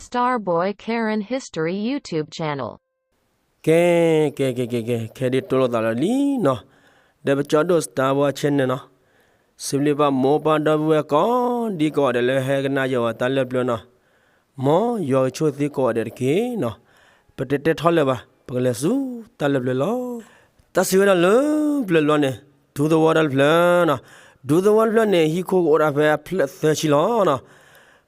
Starboy Karen History YouTube Channel. ကဲ ကဲ ကဲ ကဲ ကဲ ခဲဒုးတိၢ်လိာ်သးလီၤလံနီၤ, ဒီးပကၠီဒိၣ် Starboy Channel နီၤ, စံးဘျုးဘၣ်မိၢ်ပၢ်ဒီပုၢ်ဝဲၢ်ကိးဒံကိးဂၤဒဲးလၢဟဲကနၣ်ယဝဲတၢ်လၢပျၢၤနီၤ, မ်ယွၤကဆိၣ်ဂ့ၤသုကိးဂၤဒဲးတက့ၢ်နီၤ, ပတတဲထီၣ်လၢၤဘၣ် ပကလဲၤဆူတၢ်လၢပျၢၤလီၤ. တၢ်စံးဝဲဒၣ်လၢပျၢၤလီၤန့ၣ် ဒူသဝီတၢ်တဖျၢၣ်နီၤ, ဒူသဝီတဖျၢၣ်န့ၣ် ဟံၣ်ခိၣ်ကအိၣ်ဒၣ်ဖဲအဖျၢၣ်သၢဆံလီၤနီၤ.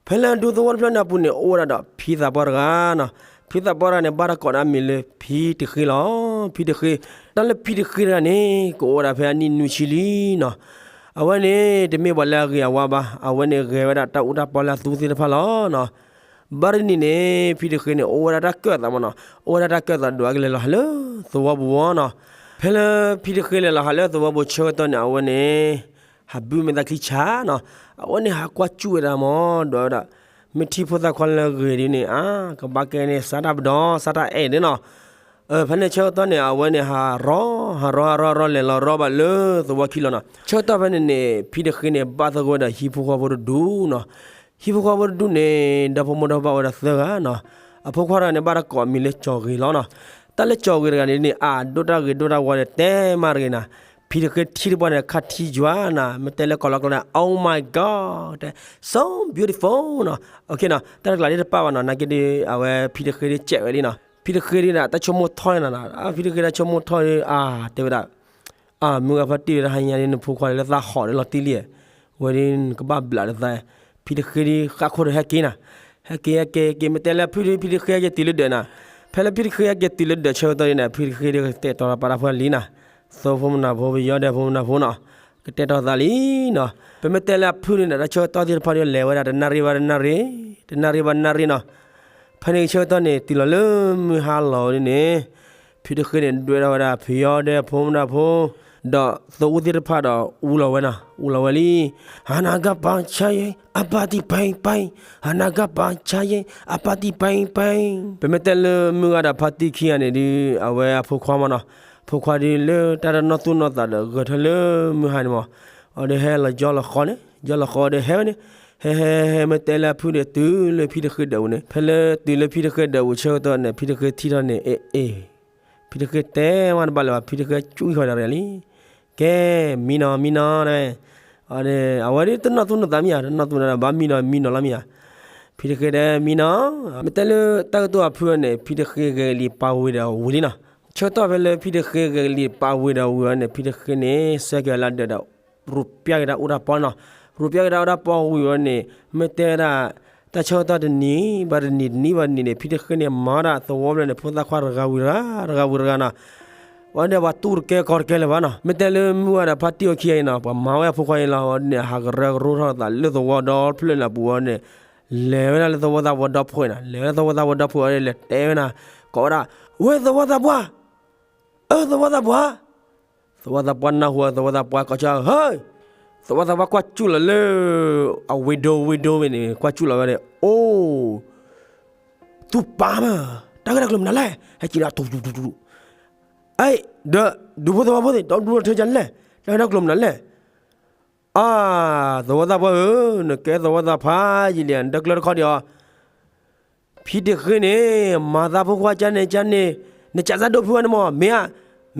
ဖဲလၢဒူသဝီတဖျၢၣ်န့ၣ်အပူၤန့ၣ် အိၣ်ဝဲဒၣ်ဒီးဖံသးပှၢ်တဂၤနီၤ. ဖံသးပှၢ်တဂၤန့ၣ် ဘၣ်တၢ်ကိးဒၣ်မံၤလၢဖံတဃ့လီၤ. ဖံတဃ့, တၢ်လၢဖံတဃ့တဂၤန့ၣ် ကအိၣ်ဝဲဒၣ်ဖဲအနံၣ်နွံဆံလံနီၤ. အဝဲန့ၣ် တမ့ၢ်ပှၤလၢအဂ့ၤအဝါဘၣ်, အဝဲန့ၣ်ဂဲၤဝဲဒၣ်တၢ်အူတၢ်ပီလၢအသူသ့ၣ်တဖၣ်လီၤနီၤ. ဘၣ်တနံၤန့ၣ် ဖံတဃ့န့ၣ် အိၣ်ဝဲဒၣ်တၢ်ကၢၣ်သးမးနီၤ, အိၣ်ဝဲဒၣ်တၢ်ကၢၣ်သးဒွးကလဲၤလီၤဟးလၢသဝီပူၤဝဲနီၤ. ဖဲလၢဖံတဃ့လဲၤလီၤဟးလၢသဝီပူၤဆၢကတီၢ်န့ၣ် အဝဲန့ၣ် ဟးဘုၣ်မဲာ်သၣ်ချံဆါနီၤ. အဝဲန့ၣ်ဟးကွၢ်စူၣ်ဝဲဒၣ်မး ဒွးဝဲဒၣ် မ့ၢ်ထံၣ်ဖိသၣ်ခွါလၢဂ့ၤဒ်န့ၣ် အါ ကဘၣ်ကဲန့ၣ် စးတၢ်ပဒီ စးတၢ်အဲၣ်ဒ်နီၤ. အၢ ဖဲန့ၣ်ဆၢကတီၢ်န့ၣ် အဝဲန့ၣ်ဟးရီ ဟးရီ ဟးရီ ဟးရီ လဲၤလီၤရီဘၣ်လၢသဝီခံလီၤနီၤ. ဆၢကတီၢ်ဖဲန့ၣ်န့ၣ် ဖံတဃ့န့ၣ် ဘၣ်သဂၢၢ်ဝဲဒီးဟံၣ်ဖိဃီဖိတဒူနီၤ. ဟံၣ်ဖိဃီဖိတဒူန့ၣ် ဒီဖိမိၢ်ဒီပၢ်ဝဲဒၣ်သၢဂၤနီၤ. အဖိခွါတဂၤန့ၣ် ဘၣ်တၢ်ကိးမံၤလၢကၠီၤဂ့ၤလီၤနီၤ. တၢ်လၢကၠီၤဂ့ၤတဂၤန့ၣ်န့ၣ် အဒိၣ်တၢ်ဂ့ၤဒိၣ်တၢ်ဝါဒီးတဲမးတဂ့ၤနီၤ. ဖံတဃ့ထံၣ်တပှၢ်န့ၣ် ခါထံယွၤနီၤ, မ့ၢ်တဲလၢကိးလီၤကျိာ်န့ၣ် Oh my God တဲ so beautiful နီၤ. အ တၢ်တကျးဒ်တပၣ်ဘၣ်နီၤ, နာ်က့ဒီး အဝဲဖံတဃ့ဒ်စဲးဝဲလံနီၤ. ဖံတဃ့ဒ်န့ၣ် တၢ်ဆိကမိၣ်ထီၣ်န့ၣ်နီၤ, ဖံတဃ့တၢ်ဆိကမိၣ်ထီၣ်ဒီး အါ တဲဝဲဒၣ် အၢ မုၢ်ဂၤဖါတံၢ်ဝဲဒၣ် ဟါညါဒ်နဖိခွါလၢသးဟီၣ်ဒ် လီၤတံၢ်လံ, ဝဲဒ်နကဘၣ်ဘျးဒီးသး. ဖံတဃ့ဒ်ဃၣ်ခိၣ်ဒီးဟဲက့ၤနီၤ. ဟဲက့ၤ ဟဲက့ၤ ဟဲက့ၤ မ့ၢ်တဲလၢအဖုၣ်ဒီး ဖံတဃ့ဟဲက့ၤတုၤလၢဒၢးနီၤ. ဖဲလၢဖံတဃ့ဟဲက့ၤတုၤလၢဒၢးဆၢကတီၢ်ဒ်န့ၣ် ဖံတဃ့ဒ်ကတဲာ်ကတီၤပာ်တၢ်ဖိလံနီၤ. သိဖိမုၢ်နၤဖိ ပယီၤဒဲးဖိမုၢ်နၤဖိနီၤ, ကတဲာ်ကတီၤသးလံနီၤ. ပမ့ၢ်တဲလၢအဖုၣ်န့ၣ်ဒီး တၢ်ဆၢကတီၢ်သ့ၣ်တဖၣ်ဒီး လဲၤဝဲဒၣ်တနၣ်ရံၣ်ဘၣ်တနၣ်ရံၣ်, တနၣ်ရံၣ်ဘၣ်တနၣ်ရံၣ်နီၤ. ဖဲန့ၣ်ဆၢကတီၢ်န့ၣ် တုၤလီၤလၢမုၢ်ဟါလီၤဒ်န့ၣ် ဖံတဃ့န့ၣ် ဒွဲၣ်ထီၣ်ဝဲဒၣ် ပယီၤဒဲးဖိမုၢ်နၤဖိ ဒီးသဝီသ့ၣ်တဖၣ်ဒီး အူလီၤဝဲနီၤ, အူလီၤဝဲလံ. ဟါနၤကပၤဆါယဲ အပၢ်တံၢ်ပၢ်ပၢ်, ဟါနၤကပၤဆါယဲ အပၢ်တံၢ်ပၢ်ပၢ်. ပမ့ၢ်တဲလၢမုၢ်ဂၤဒီးဖါတံၢ်ခံဂၤန့ၣ်ဒီး အဝဲအဖိခွါမးနီၤ, ဖိခွါဒီးလၢတၢ်တနီၢ်သူၣ်နီၢ်သးဒီး ဂဲၤထၢၣ်လၢမုၢ်ဟါန့ၣ်မး, အီၤဒီးဟဲလီၤယီလီၤဃီန့ၣ်, ယီလီၤဃီဒီးဟဲဝဲန့ၣ်, ဟဲဟဲဟဲ မ့ၢ်တဲလၢအဖုၣ်ဒီး တုၤလၢဖံတဃ့ဒၢးပူၤန့ၣ်, ဖဲလၢတုၤလၢဖံတဃ့ဒၢးပူၤဆၢကတီၢ်န့ၣ် ဖံတဃ့ထံၣ်ထီၣ်န့ၣ် အ့ၣ်အ့ၣ် ဖံတဃ့တဲမးတဘၣ်လၢၤဘၣ်, ဖံတဃ့ကၠူၣ်ဃီၤဒီးရၤလံ. ကဲ မံနီၤ မံနီၤ တဲဝဲ, အဝဲဒ်တနီၢ်သူၣ်နီၢ်သးမ့ၢ်ဧါ, တနီၢ်သူၣ်နီၢ်သးဘၣ် မံနီၤ မံနီၤလီၤမ့ၢ်ဧါ. ဖံတဃ့တဲမံနီၤ, မ့ၢ်တဲလၢတၢ်ကတိၤအဖုၣ်န့ၣ် ဖံတဃ့ဂဲၤကလံၤပာ်ဝံၤဒီးဝံၤလံနီၤ. ဆၢကတီၢ်ဖဲလၢဖံတဃ့ဂဲၤကလံၤပာ်ဝံၤဒီးဝံၤဝဲန့ၣ် ဖံတဃ့န့ၣ် ဆဲးက့ၤအလၢဒၢးဒီး ရူးပျၢ်က့ၤတၢ်အူတၢ်ပီနီၤ. ရူးပျၢ်က့ၤတၢ်အူတၢ်ပီဝံၤဝဲန့ၣ် မ့ၢ်တဲဒၣ် တၢ်ဆၢကတီၢ်တနံၤဘၣ်တနံၤ တနံၤဘၣ်တနံၤန့ၣ် ဖံတဃ့န့ၣ် မၤဒၣ်သဝီဖျၢၣ်န့ၣ် ဖိသၣ်ခွါတဂၤဝံၤတဂၤ တဂၤဝံၤတဂၤနီၤ. ဝဲဒၣ်ပှၤတူၢ်တကဲကီတကဲလၢၤဘၣ်နီၤ. မ့ၢ်တဲလၢမုၢ်ဂၤဒီးဖါတံၢ်အခံဂၤအံၤနီၤ ပှၤမၤဝဲအဖိခွါအံၤလီၤဝဲန့ၣ် ဟးကရၢကရိထီၣ်သးလၢသဝီဒီဖျၢၣ်န့ၣ်ပူၤဝဲန့ၣ် လဲၤဝဲဒၣ်လၢသဝီသးပှၢ်ဒီဖှဲးနီၤ. လဲၤဝဲဒၣ်သဝီသးပှၢ်ဒီဖှဲးဝဲန့ၣ် လဲၤတဲဝဲနီၤ ကိးဝဲဒၣ် ဝဲသဝီသးပှၢ် အၢ သဝီသးပှၢ် သဝီသးပှၢ်နၢ်ဟူ သဝီသးပှၢ်ကိးဆၢ ဟဲ သဝီသးပှၢ်ကွၢ်စူၣ်လီၤလၢ အ window window ဝဲန့ၣ် ကွၢ်စူၣ်လီၤဝဲဒီး အိၣ် သူၣ်ပၢ်မး တၢ်ဂ့ၢ်တၢ်ကျိၤမနုၤလဲၣ် ဟဲက့ၤဒီး တူၢ်တူၢ်တူၢ်တူၢ် အဲ ဒီး ဒူဖိသဝီဖိသ့ၣ် ဒီဒူထၢကလဲၣ် တၢ်ဂ့ၢ်တၢ်ကျိၤမနုၤလဲၣ် အါ သဝီသးပှၢ်ဧၢ နကဲသဝီသးပှၢ်ယံာ်လံ နတၢ်ကျၢၢ်တခီဒံးအီၤ ဖံတဃ့န့ၣ် မၤသးဖိခွါကန့ၣ်ကန့ၣ် နကးစၢ်ဒိၣ်ဖုဝဲန့ၣ်မး မ့ၢ်ဧါ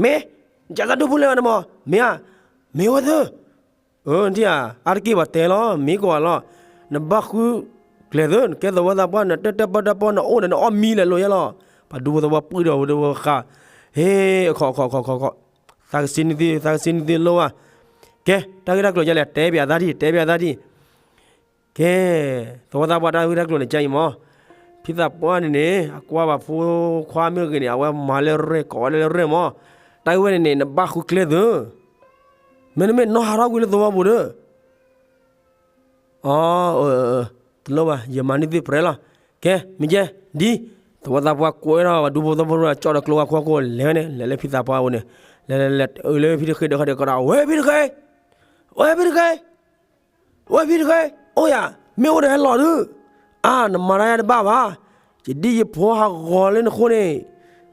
မ့ၢ် နကးစၢ်ဒိၣ်ဖုလဲၣ်ဝဲန့ၣ်မး မ့ၢ်ဧါ မ့ၢ်ဝဲသ့ၣ် အၢ နထံၣ်ဧါ အါတက့ၢ်ပှၤတဲလီၤ မ့ၢ်ကီးလီၤ နဘၣ်ဃုကျဲၤသ့ၣ် နကဲသဝီသးပှၢ် နတၢ်တၢ်ပီတၢ်ပီ နအိၣ်ဒီးနအီၣ်မံလဲၤလိာ်ယဲလီၤ ပှၤဒူဖိသဝီပှၢ်ဒီးဝဲဒၣ်ဝဲဃါ ဟ့ အခီခီခီခီခီ သးကစံနသ့ သးကစံနသ့လိဝဲ ကဲ တၢ်ဂ့ၢ်တၢ်ကျိၤယဲလဲၣ် တဲပၠးသးဒံး တဲပၠးသးဒံး ကဲ သဝီသးပှၢ်တၢ်ဂ့ၢ်တၢ်ကျိၤန့ၣ် ကါအံၤမး ဖံသးပှၢ်န့ၣ်န့ၣ် အကွၢ်ဘၣ်ဖိခွါမ့ၢ်ဂ့ၤန့ၣ် အဝဲမၤလၢရဲၣ် ကိးဝဲဒၣ်လၢရဲၣ်မး တၢ်ဂ့ၢ်ဝဲန့ၣ်န့ၣ် နဘၣ်ဃုကျဲၤသ့ၣ် မ့တမ့ၢ်နီၢ်ဟးထီၣ်ကွံာ်လၢသဝီပူၤဒီး အၢ တလိၣ်ဘၣ် ယမၤန့ၢ်သုပြဲလီၤ ကဲ မ့ၢ်ကဲ ဒ် သဝီသးပှၢ်ကွဲထီၣ် ပှၤဒူဖိသဝီဖိ ကၠီၣ်ဒီးကျိဝဲခွါကိး လဲၤဝဲန့ၣ် လဲၤလၢဖံသးပှၢ်အအိၣ်န့ၣ် လဲၤလဲၤလဲၤ အၢ လၢဖံတဃ့ဒီးခီဒီးကိးဒီး ဝဲဖံတဃ့ ဝဲဖံတဃ့ ဝဲဖံတဃ့ အိၣ်ယၤ မ့ၢ်အိၣ်ဒီးဟဲလီၤဒုး အါ နမၤတၢ်ယၤတဘၣ်ဘၣ် ယဒ်ယဖိဟးဂီၤလၢနဃိန့ၣ်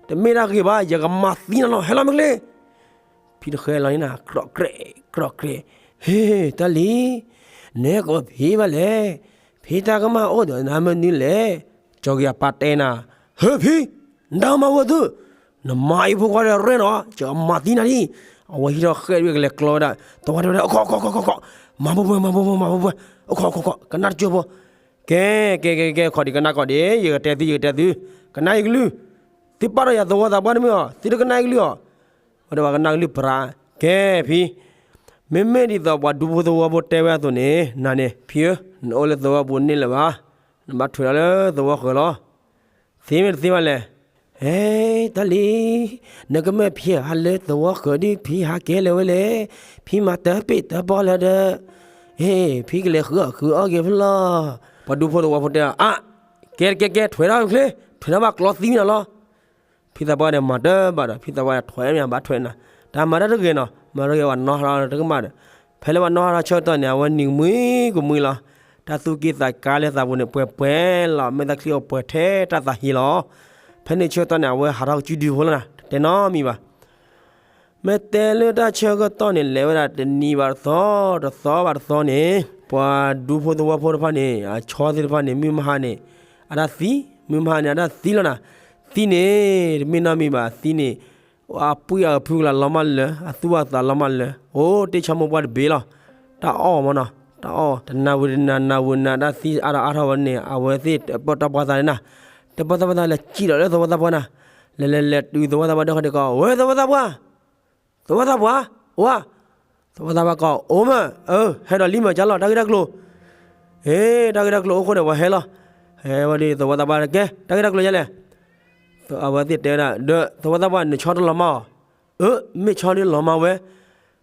တမ့ၢ်တၢ်ဂ့ၤဘၣ် ယကမၤသံနၤလီၤ ဟဲလီၤမ့ၢ်ကျ့ ဖံတဃ့လီၤန့ၣ် ကြိးကြဲး ကြိးကြဲး ဟ့ တၢ်လံ နဟဲကိးဖံဘၣ်လဲၣ် ဖံတၢ်ကမၣ်အိၣ်ဒီးနၤမနုၤလဲၣ် ကၠီ ကၠီက့ၤအပၢ်တဲနၤ, ဟ့ၣ်ဖံ, နတၢ်မၤဝဲသု, နမါအံၤဖိခွါဒီးရဲၣ်နီၤ, ကမၤသံနၤလံ. အဝဲဟံးထီၣ်ဃဲၣ်တဝံၣ်ကလဲၤကျီဝဲဒၣ်, သဝီတဲဝဲဒၣ် အခီခီခီခီခီ, မၤပှဲၤပှဲၤ မၤပှဲၤပှဲၤ မၤပှဲၤပှဲၤ, အခီခီခီ, ကနၣ်တကၠိဖိ, ကဲ ကဲ ကဲ ကဲ ခီဒံးကနၣ်ကီၢ်ဒံး, ယကတဲသု ယကတဲသု, ကနၣ်ယကလုၢ်, သုပာ်ထီၣ်ယၤသဝီသးပှၢ်တမ့ၢ်အီၤ, သုတကနၣ်ယကလုၢ်အီၤ, ဝဲဒၣ်ပှၤကနၣ်ကလုၢ်ပြး, ကဲဖံ, မ့မ့ၢ်ဒ်သိးပှၤဒူဖိသဝီဖိတဲဝဲအသိးန့ၣ် နၤန့ၣ် ဖံဧၢ, နအိၣ်လၢသဝီပူၤန့ၣ်လၢၤဘၣ်, နဘၣ်ထွဲးလီၤလၢသဝီဃၢၤလီၤ. သ့မ့ၢ်တသ့ဘၣ်လဲၣ်. ဟဲ, တၢ်လံ, နကမၢၢ်ဖံဟးလၢသဝီဃၢၤဒ်ဖံဟးကဲလၢၤဝဲလဲၣ်, ဖံမၤတၢ်ပ့ၢ်တၢ်ဘီလၢၤဒီး, ဟ့ၣ် ဖံကလဲၤဃုအီၣ်ဃုအီၣ်က့ၤဖဲလီၤ. ပှၤဒူဖိသဝီဖိတဲအီၤ, အါ, ကဲကဲကဲ ထွဲးထီၣ်ချ့, ထွဲးထီၣ်ဘၣ်ကျီသံမ့ၢ်နၤလီၤ. ဖံသးပှၢ်န့ၣ်မၤတဘၣ်ဒီး ဖံသးပှၢ်ထွဲမ့ၢ်ဘၣ်ထွဲနၤ, တၢ်မၤတၢ်တဂ့ၤနီၤ, မၤတဂ့ၤပှၤနီၣ်ဟးလီၤတကမၣ်ဒီး, ဖဲလၢပှၤနီၣ်ဟးလီၤဆၢကတီၢ်န့ၣ် အဝဲနံၤကမှံကမှံလီၤ. တၢ်သူၣ်က့သးကါလၢသးပူၤန့ၣ် ပှဲၤပှဲၤလီၤ, မဲာ်သၣ်ချံအပှဲၤထဲတၢ်သးဟ့လီၤ. ဖဲန့ၣ်ဆၢကတီၢ်န့ၣ် အဝဲဟးထီၣ်ကစုဒုဖိလီၤနၤ, တတဲနီတမံၤဘၣ်. မ့ၢ်တဲလၢတၢ်ဆၢကတီၢ်န့ၣ် လဲၤဝဲဒၣ်တနံၤဘၣ်တသီ, တသီဘၣ်တသီန့ၣ် ပှၤဒူဖိသဝီဖိတဖၣ်န့ၣ် အဆီသ့ၣ်တဖၣ်န့ၣ် မုၢ်မဟါန့ၣ် အတၢ်သံ, မုၢ်မဟါန့ၣ် အတၢ်သံလီၤနၤ. သံန့ၣ် တမ့ၢ်နီတမံၤဘၣ်, သံန့ၣ် အပုၢ်အဖုကလၤလီၤမးလၢာ်, အသူၣ်အသးလီၤမးလၢာ်, အိၣ်တ့ၢ်ဆီမိၢ်ပှၢ်တဘ့ၣ်လီၤ. တၢ်အီၣ်မးနီၤ, တၢ်အီၣ်, တနၤဝံၤတနၤ နၤဝံၤနၤ တၢ်သံအါထီၣ်အါထီၣ်ဝဲန့ၣ် အဝဲသ့ၣ်တပၢၢ်တၢ်ပှၢ်သးန့ၣ်နၤ, တပၢၢ်တၢ်ပှၢ်သးလဲၤစံၣ်လီၤလၢသဝီသးပှၢ်နၤ, လဲၤလဲၤလဲၤတုၤသဝီသးပှၢ်ဒီးဃီဒးကီး, ဝဲသဝီသးပှၢ်, သဝီသးပှၢ်, အိၣ်ဧါ. သဝီသးပှၢ်ကီး, အိၣ်မး, အၢ, ဟဲဒီးလံမးကၢ်လီၤ တၢ်ဂ့ၢ်တၢ်ကျိၤ. ဟ့ၣ် တၢ်ဂ့ၢ်တၢ်ကျိၤအိၣ်ဃိန့ၣ် ပှၤဟဲလီၤ. ဟဲဝဲဒီးသဝီသးပှၢ်ကဲ တၢ်ဂ့ၢ်တၢ်ကျိၤယါလဲၣ်. အဝဲသ့ၣ်တဲဝဲဒၣ်, ဒီးသဝီသးပှၢ် နဆီတလီၤမၢ်အီၤ. အၢ, မ့ၢ်ဆီဒ်လီၤမၢ်ဝဲ.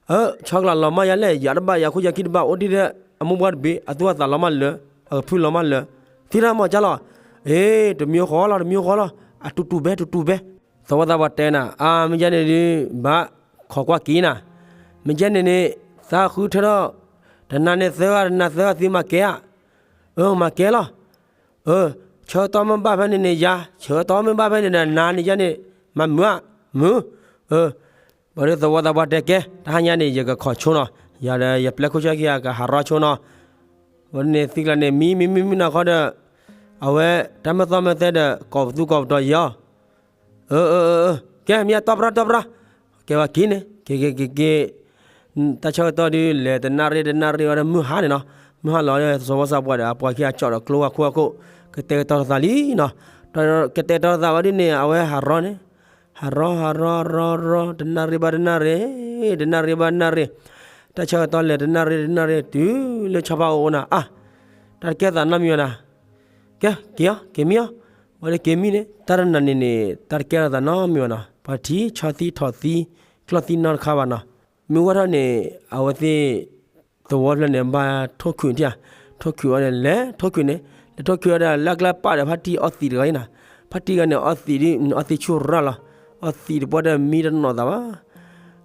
အၢ, ဆီကလၤလီၤမၢ်ယါလဲၣ်, ယၤတဘၣ်ယၤခိၣ်ယၤခံတဘၣ် အိၣ်တ့ၢ်ဒီးအမိၢ်ပှၢ်တဘ့ၣ်, အသူၣ်အသးလီၤမၢ်လၢာ်, အကဖုလီၤမၢ်လၢာ်. သံတၢ်မးကၢ်လီၤ. အ့, တမံၤဃီလီၤ တမံၤဃီလီၤ, အတူတူပဲ တူတူပဲ. သဝီသးပှၢ်တဲနၤ, အါ မ့ၢ်ယါန့ၣ်ဒုး ဘၣ်ခိးကွၢ်က့ၤနၤ, မ့ၢ်ယါန့ၣ်န့ၣ် သးဃုထၢထီၣ်, တနၤန့ၣ်သၢဂၤ တနၤသၢဂၤ သုမၤကဲဧါ. အၢ, မၤကဲလီၤ. အၢ, ဆၢကတီၢ်မ့ၢ်ဘၣ်ဖဲန့ၣ်န့ၣ်ယါ, ဆၢကတီၢ်မ့ၢ်ဘၣ်ဖဲန့ၣ်ဒီး နၤန့ၣ်ယါန့ၣ် မၤမုာ်ဧါ, မုာ်. အၢ, ဘၣ်ဒီးသဝီသးပှၢ်တဲကဲ, တဟါညါန့ၣ် ယကခိးဆိနီၤ, ယၤဒီးယပျဲခိၣ်ဆၢခံဂၤကဟးရီဆိနီၤ. ဝဲန့ၣ်သံကျါန့ၣ် မံမံမံမံနၤခီဒီး, အဝဲတၢ်မ့ၢ်သီမ့ၢ်သဲဒီး ကိးပသူကိးပတီၤယီၤ. အၢ, အၢ, အၢ, အၢ, ကဲ မ့ၢ်အတီပရၢ် တီပရၢ်, ကဲဝဲက့ၤန့ၣ် က့ၤ က့ၤ က့ၤ က့ၤ တၢ်ဆၢကတီၢ်ဒုး လဲၤတနၣ်ရံၣ်တနၣ်ရံၣ်ဝဲဒၣ်မုၢ်ဟါန့ၣ်နီၤ, မုၢ်ဟါလီၤဒီး သဝီသးပှၢ်ဒီး အပှၤခံဂၤကၠီၣ်ဒီးကျိဝဲခိၣ်ဝဲခိၣ်, ကတဲာ်ကတီၤသးလံနီၤ, ကတဲာ်ကတီၤသးဝဲဒ်န့ၣ် အဝဲဟးရီန့ၣ်, ဟးရီ ဟးရီ ရီရီ တနၣ်ရံၣ်ဘၣ်တနၣ်ရံၣ်, တနၣ်ရံၣ်ဘၣ်တနၣ်ရံၣ်, တၢ်ဆၢကတီၢ်လဲၤတနၣ်ရံၣ်တနၣ်ရံၣ် တုၤလၢဆီဖါအိၣ်အိၣ်နၤ, အါ, တၢ်တကဲသးနီတမံၤဘၣ်နၤ, ကဲ က့ၤအီၤ က့ၤမံအီၤ, ဝဲဒၣ်က့ၤမံန့ၣ် တၢ်တနၤန့ၣ်န့ၣ် တၢ်တကဲထီၣ်သးနီတမံၤဘၣ်နီၤ, ပှၤထံၣ်ဆီသံထီၣ်သံ ကျီၢ်သံနီတခါဘၣ်နီၤ, မ့ၢ်ဝဲထီၣ်န့ၣ် အဝဲသ့ၣ် သဝီဖျၢၣ်န့ၣ် ဘၣ်ထိၣ်ခုၣ်ထံၣ်ဧါ, ထိၣ်ခုၣ်အီၤန့ၣ် လဲၤထိၣ်ခုၣ်န့ၣ်, လဲၤထိၣ်ခုၣ်အီၤဒီး လၢကျဲပာ်ဒီးဖါတံၢ်အီသံးတဂၤအံၤနၤ, ဖါတံၢ်ဂၤန့ၣ် အီသံးဒ် အီသံးဆူၣ်ရၣ်လီၤ, အီသံးတပှၢ်ဒီးမံတနီၣ်သးဘၣ်,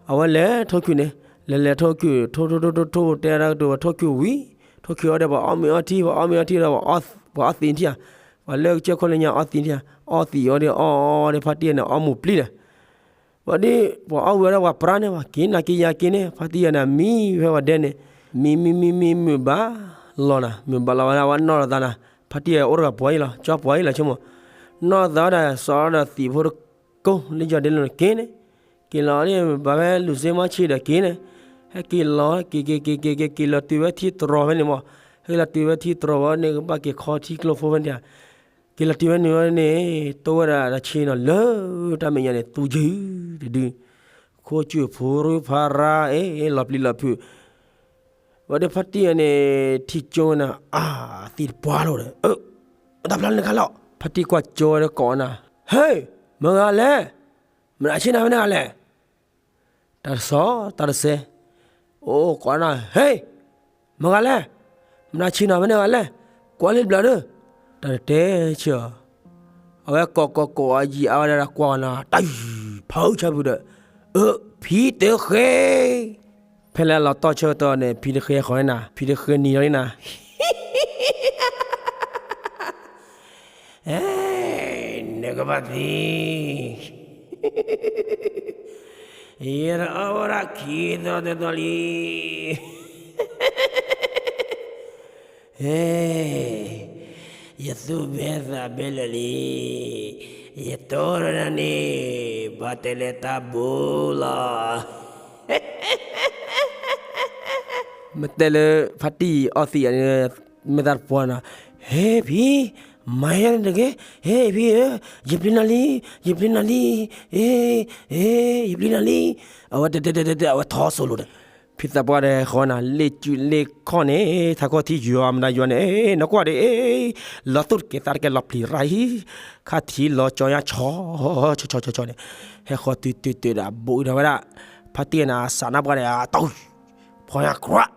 အဝဲလဲၤထိၣ်ခုၣ်န့ၣ်, လဲၤလဲၤထိၣ်ခုၣ် ထိၣ်ထိၣ်ထိၣ်ထိၣ်ထိၣ် တဲဒၣ်ကတိၤဝဲထိၣ်ခုၣ်ဝံၤ, ထိၣ်ခုၣ်အီၤဒီးပှၤအီၣ်မ့ၤအီထံ ပှၤအီၣ်မ့ၤအီထံဒီး ပှၤအီသံးထံၣ်ဧါ, ပှၤလၢကစၢၢ်ခိၣ်လၢညါအီသံးထံၣ်ဧါ, အီသံးအီၤဒီးအီအီဒီးဖါတံၢ်ဂၤန့ၣ် အီမိၢ်ပျံၤဒီး ဝဲဒ် ပှၤအီၣ်ဝံၤအီဒီးပှၤပြးန့ၣ် ပှၤက့ၤနၤက့ၤယၤက့ၤန့ၣ် ဖါတံၢ်ဂၤန့ၣ် မံဖဲပှၤဒဲန့ၣ်, မံမံမံမံမုာ်ဘၣ်လီၤနၤ, မုာ်ဘၣ်လီၤဝဲဒၣ် ဝဲနီၢ်လီၤသးနၤ, ဖါတံၢ်ဂၤအိၣ်တဂၤပှၤအံၤလီၤ ကၠီပှၤအံၤလီၤဆိကမိၣ်, နီၢ်သးဝဲဒၣ် စီၤဒီးသံးဖိတကိးလၢယီၤဒဲလီၤန့ၣ်က့ၤန့ၣ်, က့ၤလီၤန့ၣ် ဘၣ်ဝဲလူၤစ့မီဆံးဒီးက့ၤန့ၣ်, ဟဲက့ၤလီၤ က့ၤက့ၤက့ၤက့ၤက့ၤ က့ၤလီၤတုၤဝဲထံတြီၤဖဲန့ၣ်မး, ဟဲလီၤတုၤဝဲထံတြီၤဝဲန့ၣ် ကဘၣ်က့ၤခီထံကျိဖိဖဲန့ၣ် က့ၤလီၤတုၤဝဲန့ၣ်ဝဲန့ၣ် တိၢ်ဝဲဒၣ်တၢ်ဆ့နီၤ လၢတၢ်မဲာ်ညါန့ၣ် သူယုၢ်တဒု, ခိၣ်စူၣ်ဖိရူဖးရါ အ့ လီၤပျံၤလီၤဖုး, ဝဲဒၣ်ဖါတံၢ်ဂၤန့ၣ် ထံၣ်ကၠိဝဲနၤ အါ သံးတပှၢ်လီၤဒီး အၢ တၢ်ဖျါလၢနခါလီၤ, ဖါတံၢ်ကွၢ်ကၠိဝဲဒီးကိးနၤ ဟ့ မတၤဂၤလဲၣ်, မတၤဆ့ၣ်နီၤဖဲန့ၣ်ဂၤလဲၣ် တၢ်တစီ တၢ်တစဲး, အိၣ်ကိးနၤ ဟ့ မတၤဂၤလဲၣ်, မတၤဆ့ၣ်နီၤဖဲန့ၣ်ဂၤလဲၣ်, ကွၢ်လံတဘျီဒီး, တၢ်တတဲဆၢ, အဝဲကိးကိးကိးအယံာ်အါဝဲဒၣ်ကွၢ်နၤ တၢ်ယုၢ်ဖးအုၣ်ဆၢဖုးဒီး, အၢ ဖံတဃ့ ဖဲလၢအလီၤတီၢ်ဆၢကတီၢ်န့ၣ် ဖံတဃ့ဃီၤန့ၣ်နၤ ဖံတဃ့နံၤလီၤန့ၣ်နၤ, အဲ နကဘၣ်သံ ယတအီၣ်ဝဲဒၣ်ခံသီသၢသီလံ, အဲ ယသူၣ်ဘဲသးဘဲလၢာ်လံ, ယတိၢ်ဒီးနၤန့ၣ် ဘၣ်တဲလၢတၢ်ဘိလီၤ. မ့ၢ်တဲလၢ ဖါတံၢ်အီသံးန့ၣ် မ့ၢ်သးတပှၢ်နီၤ, ဟဲဖံ, မၤယါန့ၣ်တဂ့ၤ, ဟဲဖံဧၢ, ယပျံၤနၤလံ, ယပျံၤနၤလံ, အ့, အ့, ယပျံၤနၤလံ, အဝဲတဲတဲတဲတဲ အဝဲထီၣ်စိၤလိာ်ဒီး ဖံသးပှၢ်ဒီးဃီနၤ လ့ၣ်စုလ့ၣ်ခီၣ်န့ၣ် ထးခိၣ်ထံယွၤမတၤယွၤန့ၣ် နကွၢ်ဒီး လီၤသူၣ်တကဲသးတကဲလီၤပျံၤရၣ်ဟံၣ်, ခါထံလီၤကၠီညါဆီ ဆီဆီဆီဆီန့ၣ်, ဟဲဃီၤတုၤတုၤတုၤဒီး ဘူးအံၤဒီးဝဲဒၣ်, ဖါတံၢ်နၤ စးနါပှၢ်ဒီး အတီၢ်, ဖီညါကြၢး,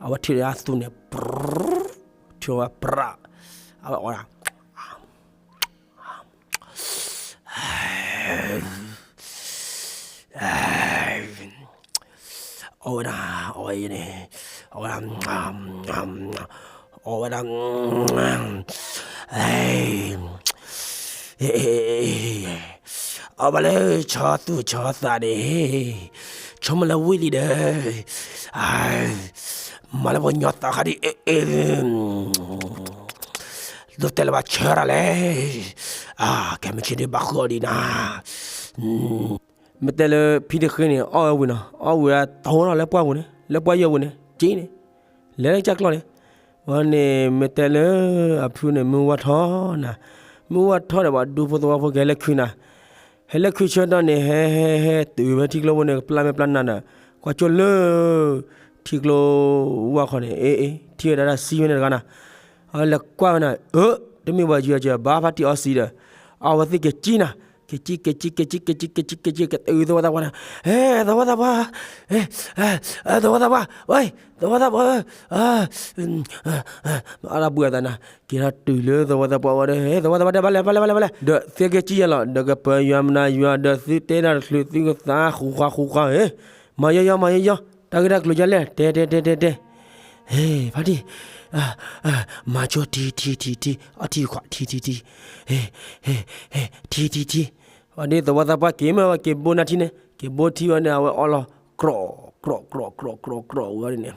အဝဲထံၣ်ဒီးအသူၣ်န့ၣ် ပရၢ, ထံၣ်ဝဲပြၢ, အဝဲအီၣ်ဒၣ် အီၣ်ဝဲဒၣ်, အီၣ်ဝဲန့ၣ်, အီၣ်ဝဲဒၣ်, အီၣ်ဝဲဒၣ်, အီၣ်ဘၣ်လၢဆီသူၣ်ဆီသးန့ၣ်, ဆိကမိၣ်လၢဝံၣ်လံဒီး, မၤလၢပှၤညီသးခါဒ်အံၤ, ဒိးတဲလၢဘၣ်ဆၢတၢ်လဲၣ်, ကဲမ့ၢ်ဆ့ဒ်ဘၣ်ဃုအီၤဒံးနၤ, မ့ၢ်တဲလၢဖံတဃ့န့ၣ် အီၣ်ဝဲဝံၤနီၤ, အီၣ်ဝံၤဒီး တဟိထီၣ်လၢပှၢ်ပူၤန့ၣ်, လၢပှၢ်ယဲၢ်ပူၤန့ၣ် က့န့ၣ်, လဲၤလၢကစၢ်ကျီၢ်န့ၣ်, ဝဲန့ၣ် မ့ၢ်တဲလၢအဖုန့ၣ် မုၢ်ဝါထီၣ်နၤ, မုၢ်ဝါထီၣ်ဒီး ပှၤဒူဖိသဝီဖိကဟဲလၢခုနၤ, ဟဲလၢခုဆၢကတီၢ်န့ၣ် ဟဲဟဲဟဲတုၤဝဲထံကျိဖိန့ၣ် ကပျၢ်မဲာ်ပျၢ်နါဒီး ကွၢ်ကၠိလၢ ထံကျိဝၢ်ခီန့ၣ် အ့ အ့ ထံၣ်ဝဲဒၣ်တၢ်စံဝဲန့ၣ်တဂၤနၤ, အဝဲလဲၤကွၢ်ဝဲနၤ အၢ တမ့ၢ်ပှၤယွၤကဘၣ်ဖါတံၢ်အီစံဒီး အဝဲသ့ၣ်ကကံနၤ, ကကံ ကကံ ကကံ ကကံ ကကံ ကတုၤသဝီသးပှၢ်န့ၣ်, ဟဲ သဝီသးပှၢ်, သဝီသးပှၢ်, ဝဲ သဝီသးပှၢ်, အါတဘှံးအသးနၤ, က့ၤထီၣ်တုၤလၢသဝီသးပှၢ်ဝဲဒီး ဟဲ သဝီသးပှၢ်တဲ ဘၣ်လဲၣ် ဘၣ်လဲၣ် ဘၣ်လဲၣ် ဘၣ်လဲၣ်, ဒီးသ့က့ၤကံယဲလီၤ, ဒီးကပၢၤယွၤမနုၤယွၤ ဒီးသုတဲဒၣ်တချုးသုကသးဃူဃါဃူဃါ, မၤယီယီ မၤယီယီ, တၢ်ဂ့ၢ်တၢ်ကျိၤဒ်လဲၣ် တဲတဲတဲတဲတဲ, ဟဲ ဖါတံၢ်, မၤဆိထံထံထံထံ, အီထံခွးထံထံထံ, ဟဲ ဟဲ ထံထံထံ, ဝဲဒ်သဝီသးပှၢ်က့ၤမ့ၢ်ဝဲက့ၤဘိနၢ်ထံန့ၣ် က့ၤဘိထံဝဲန့ၣ် အဝဲအီလီၤ ကြီးကြီးကြီးကြီးကြီးဝဲန့ၣ်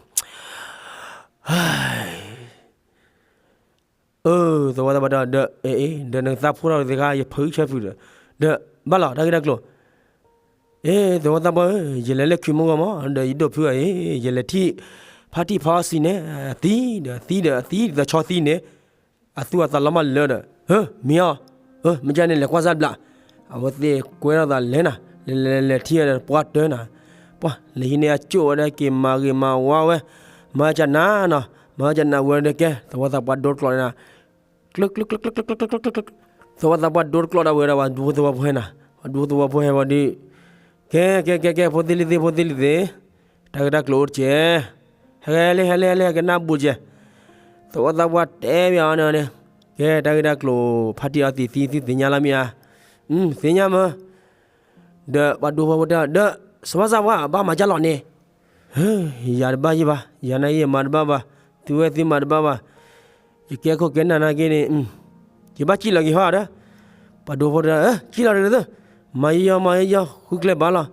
အၢ သဝီသးပှၢ်တဲ ဒီး အ့ အ့ ဒီးနကသးဖိထီၣ်သ့ခါ ယဖုဆၢဖုဒီး ဒီး ဘၣ်လီၤ တၢ်ဂ့ၢ်တၢ်ကျိၤ, အ့ သဝီသးပှၢ်ဧၢ, ယလဲၤလၢခုမုၢ်ဂီၢ်မး ဒီးယဒိၣ်ဖုအံၤ ယလဲၤထံၣ် ဖါတံၢ်ဖါအီစံန့ၣ် အသံဒီးအသံဒီးအသံဒီးဆီသံန့ၣ် အသူၣ်အသးလီၤမးလၢာ်ဒီး ဟၢ မံၤအီၤ, အၢ မ့ၢ်ကန့ၣ် လဲၤကွၢ်စၢ်ဘျး, အဝဲသ့ၣ်ကွဲထီၣ်သးလဲၤနၤ, လဲၤလဲၤလဲၤထံၣ်ဒီးပှၢ်တၢနၤ, ပှၢ် လဲၤဟံးန့ၢ်အကၠိၣ်ဝဲဒၣ်က့ၤမၤဂ့ၤမၤဝါဝဲ, မၤကနၤနီၤ, မၤကနၤဝဲဒီးကဲ သဝီသးပှၢ်ဒိတကျိးန့ၣ်နၤ, ကျု ကျု ကျု ကျု ကျု ကျု ကျု ကျု ကျု သဝီသးပှၢ်ဒိတကျိးဒၣ်ဝဲဒီး ပှၤဒူဖိသဝီဖိဟဲနၤ, ပှၤဒူဖိသဝီဖိဟဲဝဲဒီး ကဲ ကဲ ကဲ ကဲ ဖိသ့ၣ်လံၤသ့ၣ် ဖိသ့ၣ်လံၤသ့ၣ်, တၢ်ဂ့ၢ်တၢ်ကျိၤအိၣ်တက့ၢ်, ဟဲလံ ဟဲလံ ဟဲလံ ဟဲကနၣ်ဘူးကဲ, သဝီသးပှၢ်တဲဘၣ်အီၤန့ၣ်, ကဲ တၢ်ဂ့ၢ်တၢ်ကျိၤ ဖါတံၢ်အီသံးသံ သုသ့ၣ်ညါလီၤမ့ၢ်ဧါ, သ့ၣ်ညါမး, ဒီးပှၤဒူဖိသဝီဖိတဲအီၤ ဒီး သဝီသးပှၢ် ဘၣ်မၤကၢ်လီၤန့ၣ် ယၤတဘၣ်ယံၣ်ဘၣ်, ယၤနာ်က့ယမၤတဘၣ်ဘၣ်, သုဝဲသုမၤတဘၣ်ဘၣ်, ယကဲခိၣ်ကဲနၢ်နာ်က့န့ၣ်, ယဘၣ်ကံၣ်လီၤက့ၤဟီဒီး, ပှၤဒူဖိတဲ ကံၣ်လီၤတသ့, မၤယီယီ မၤယီယီ ဃုကျဲဘၣ်လီၤ,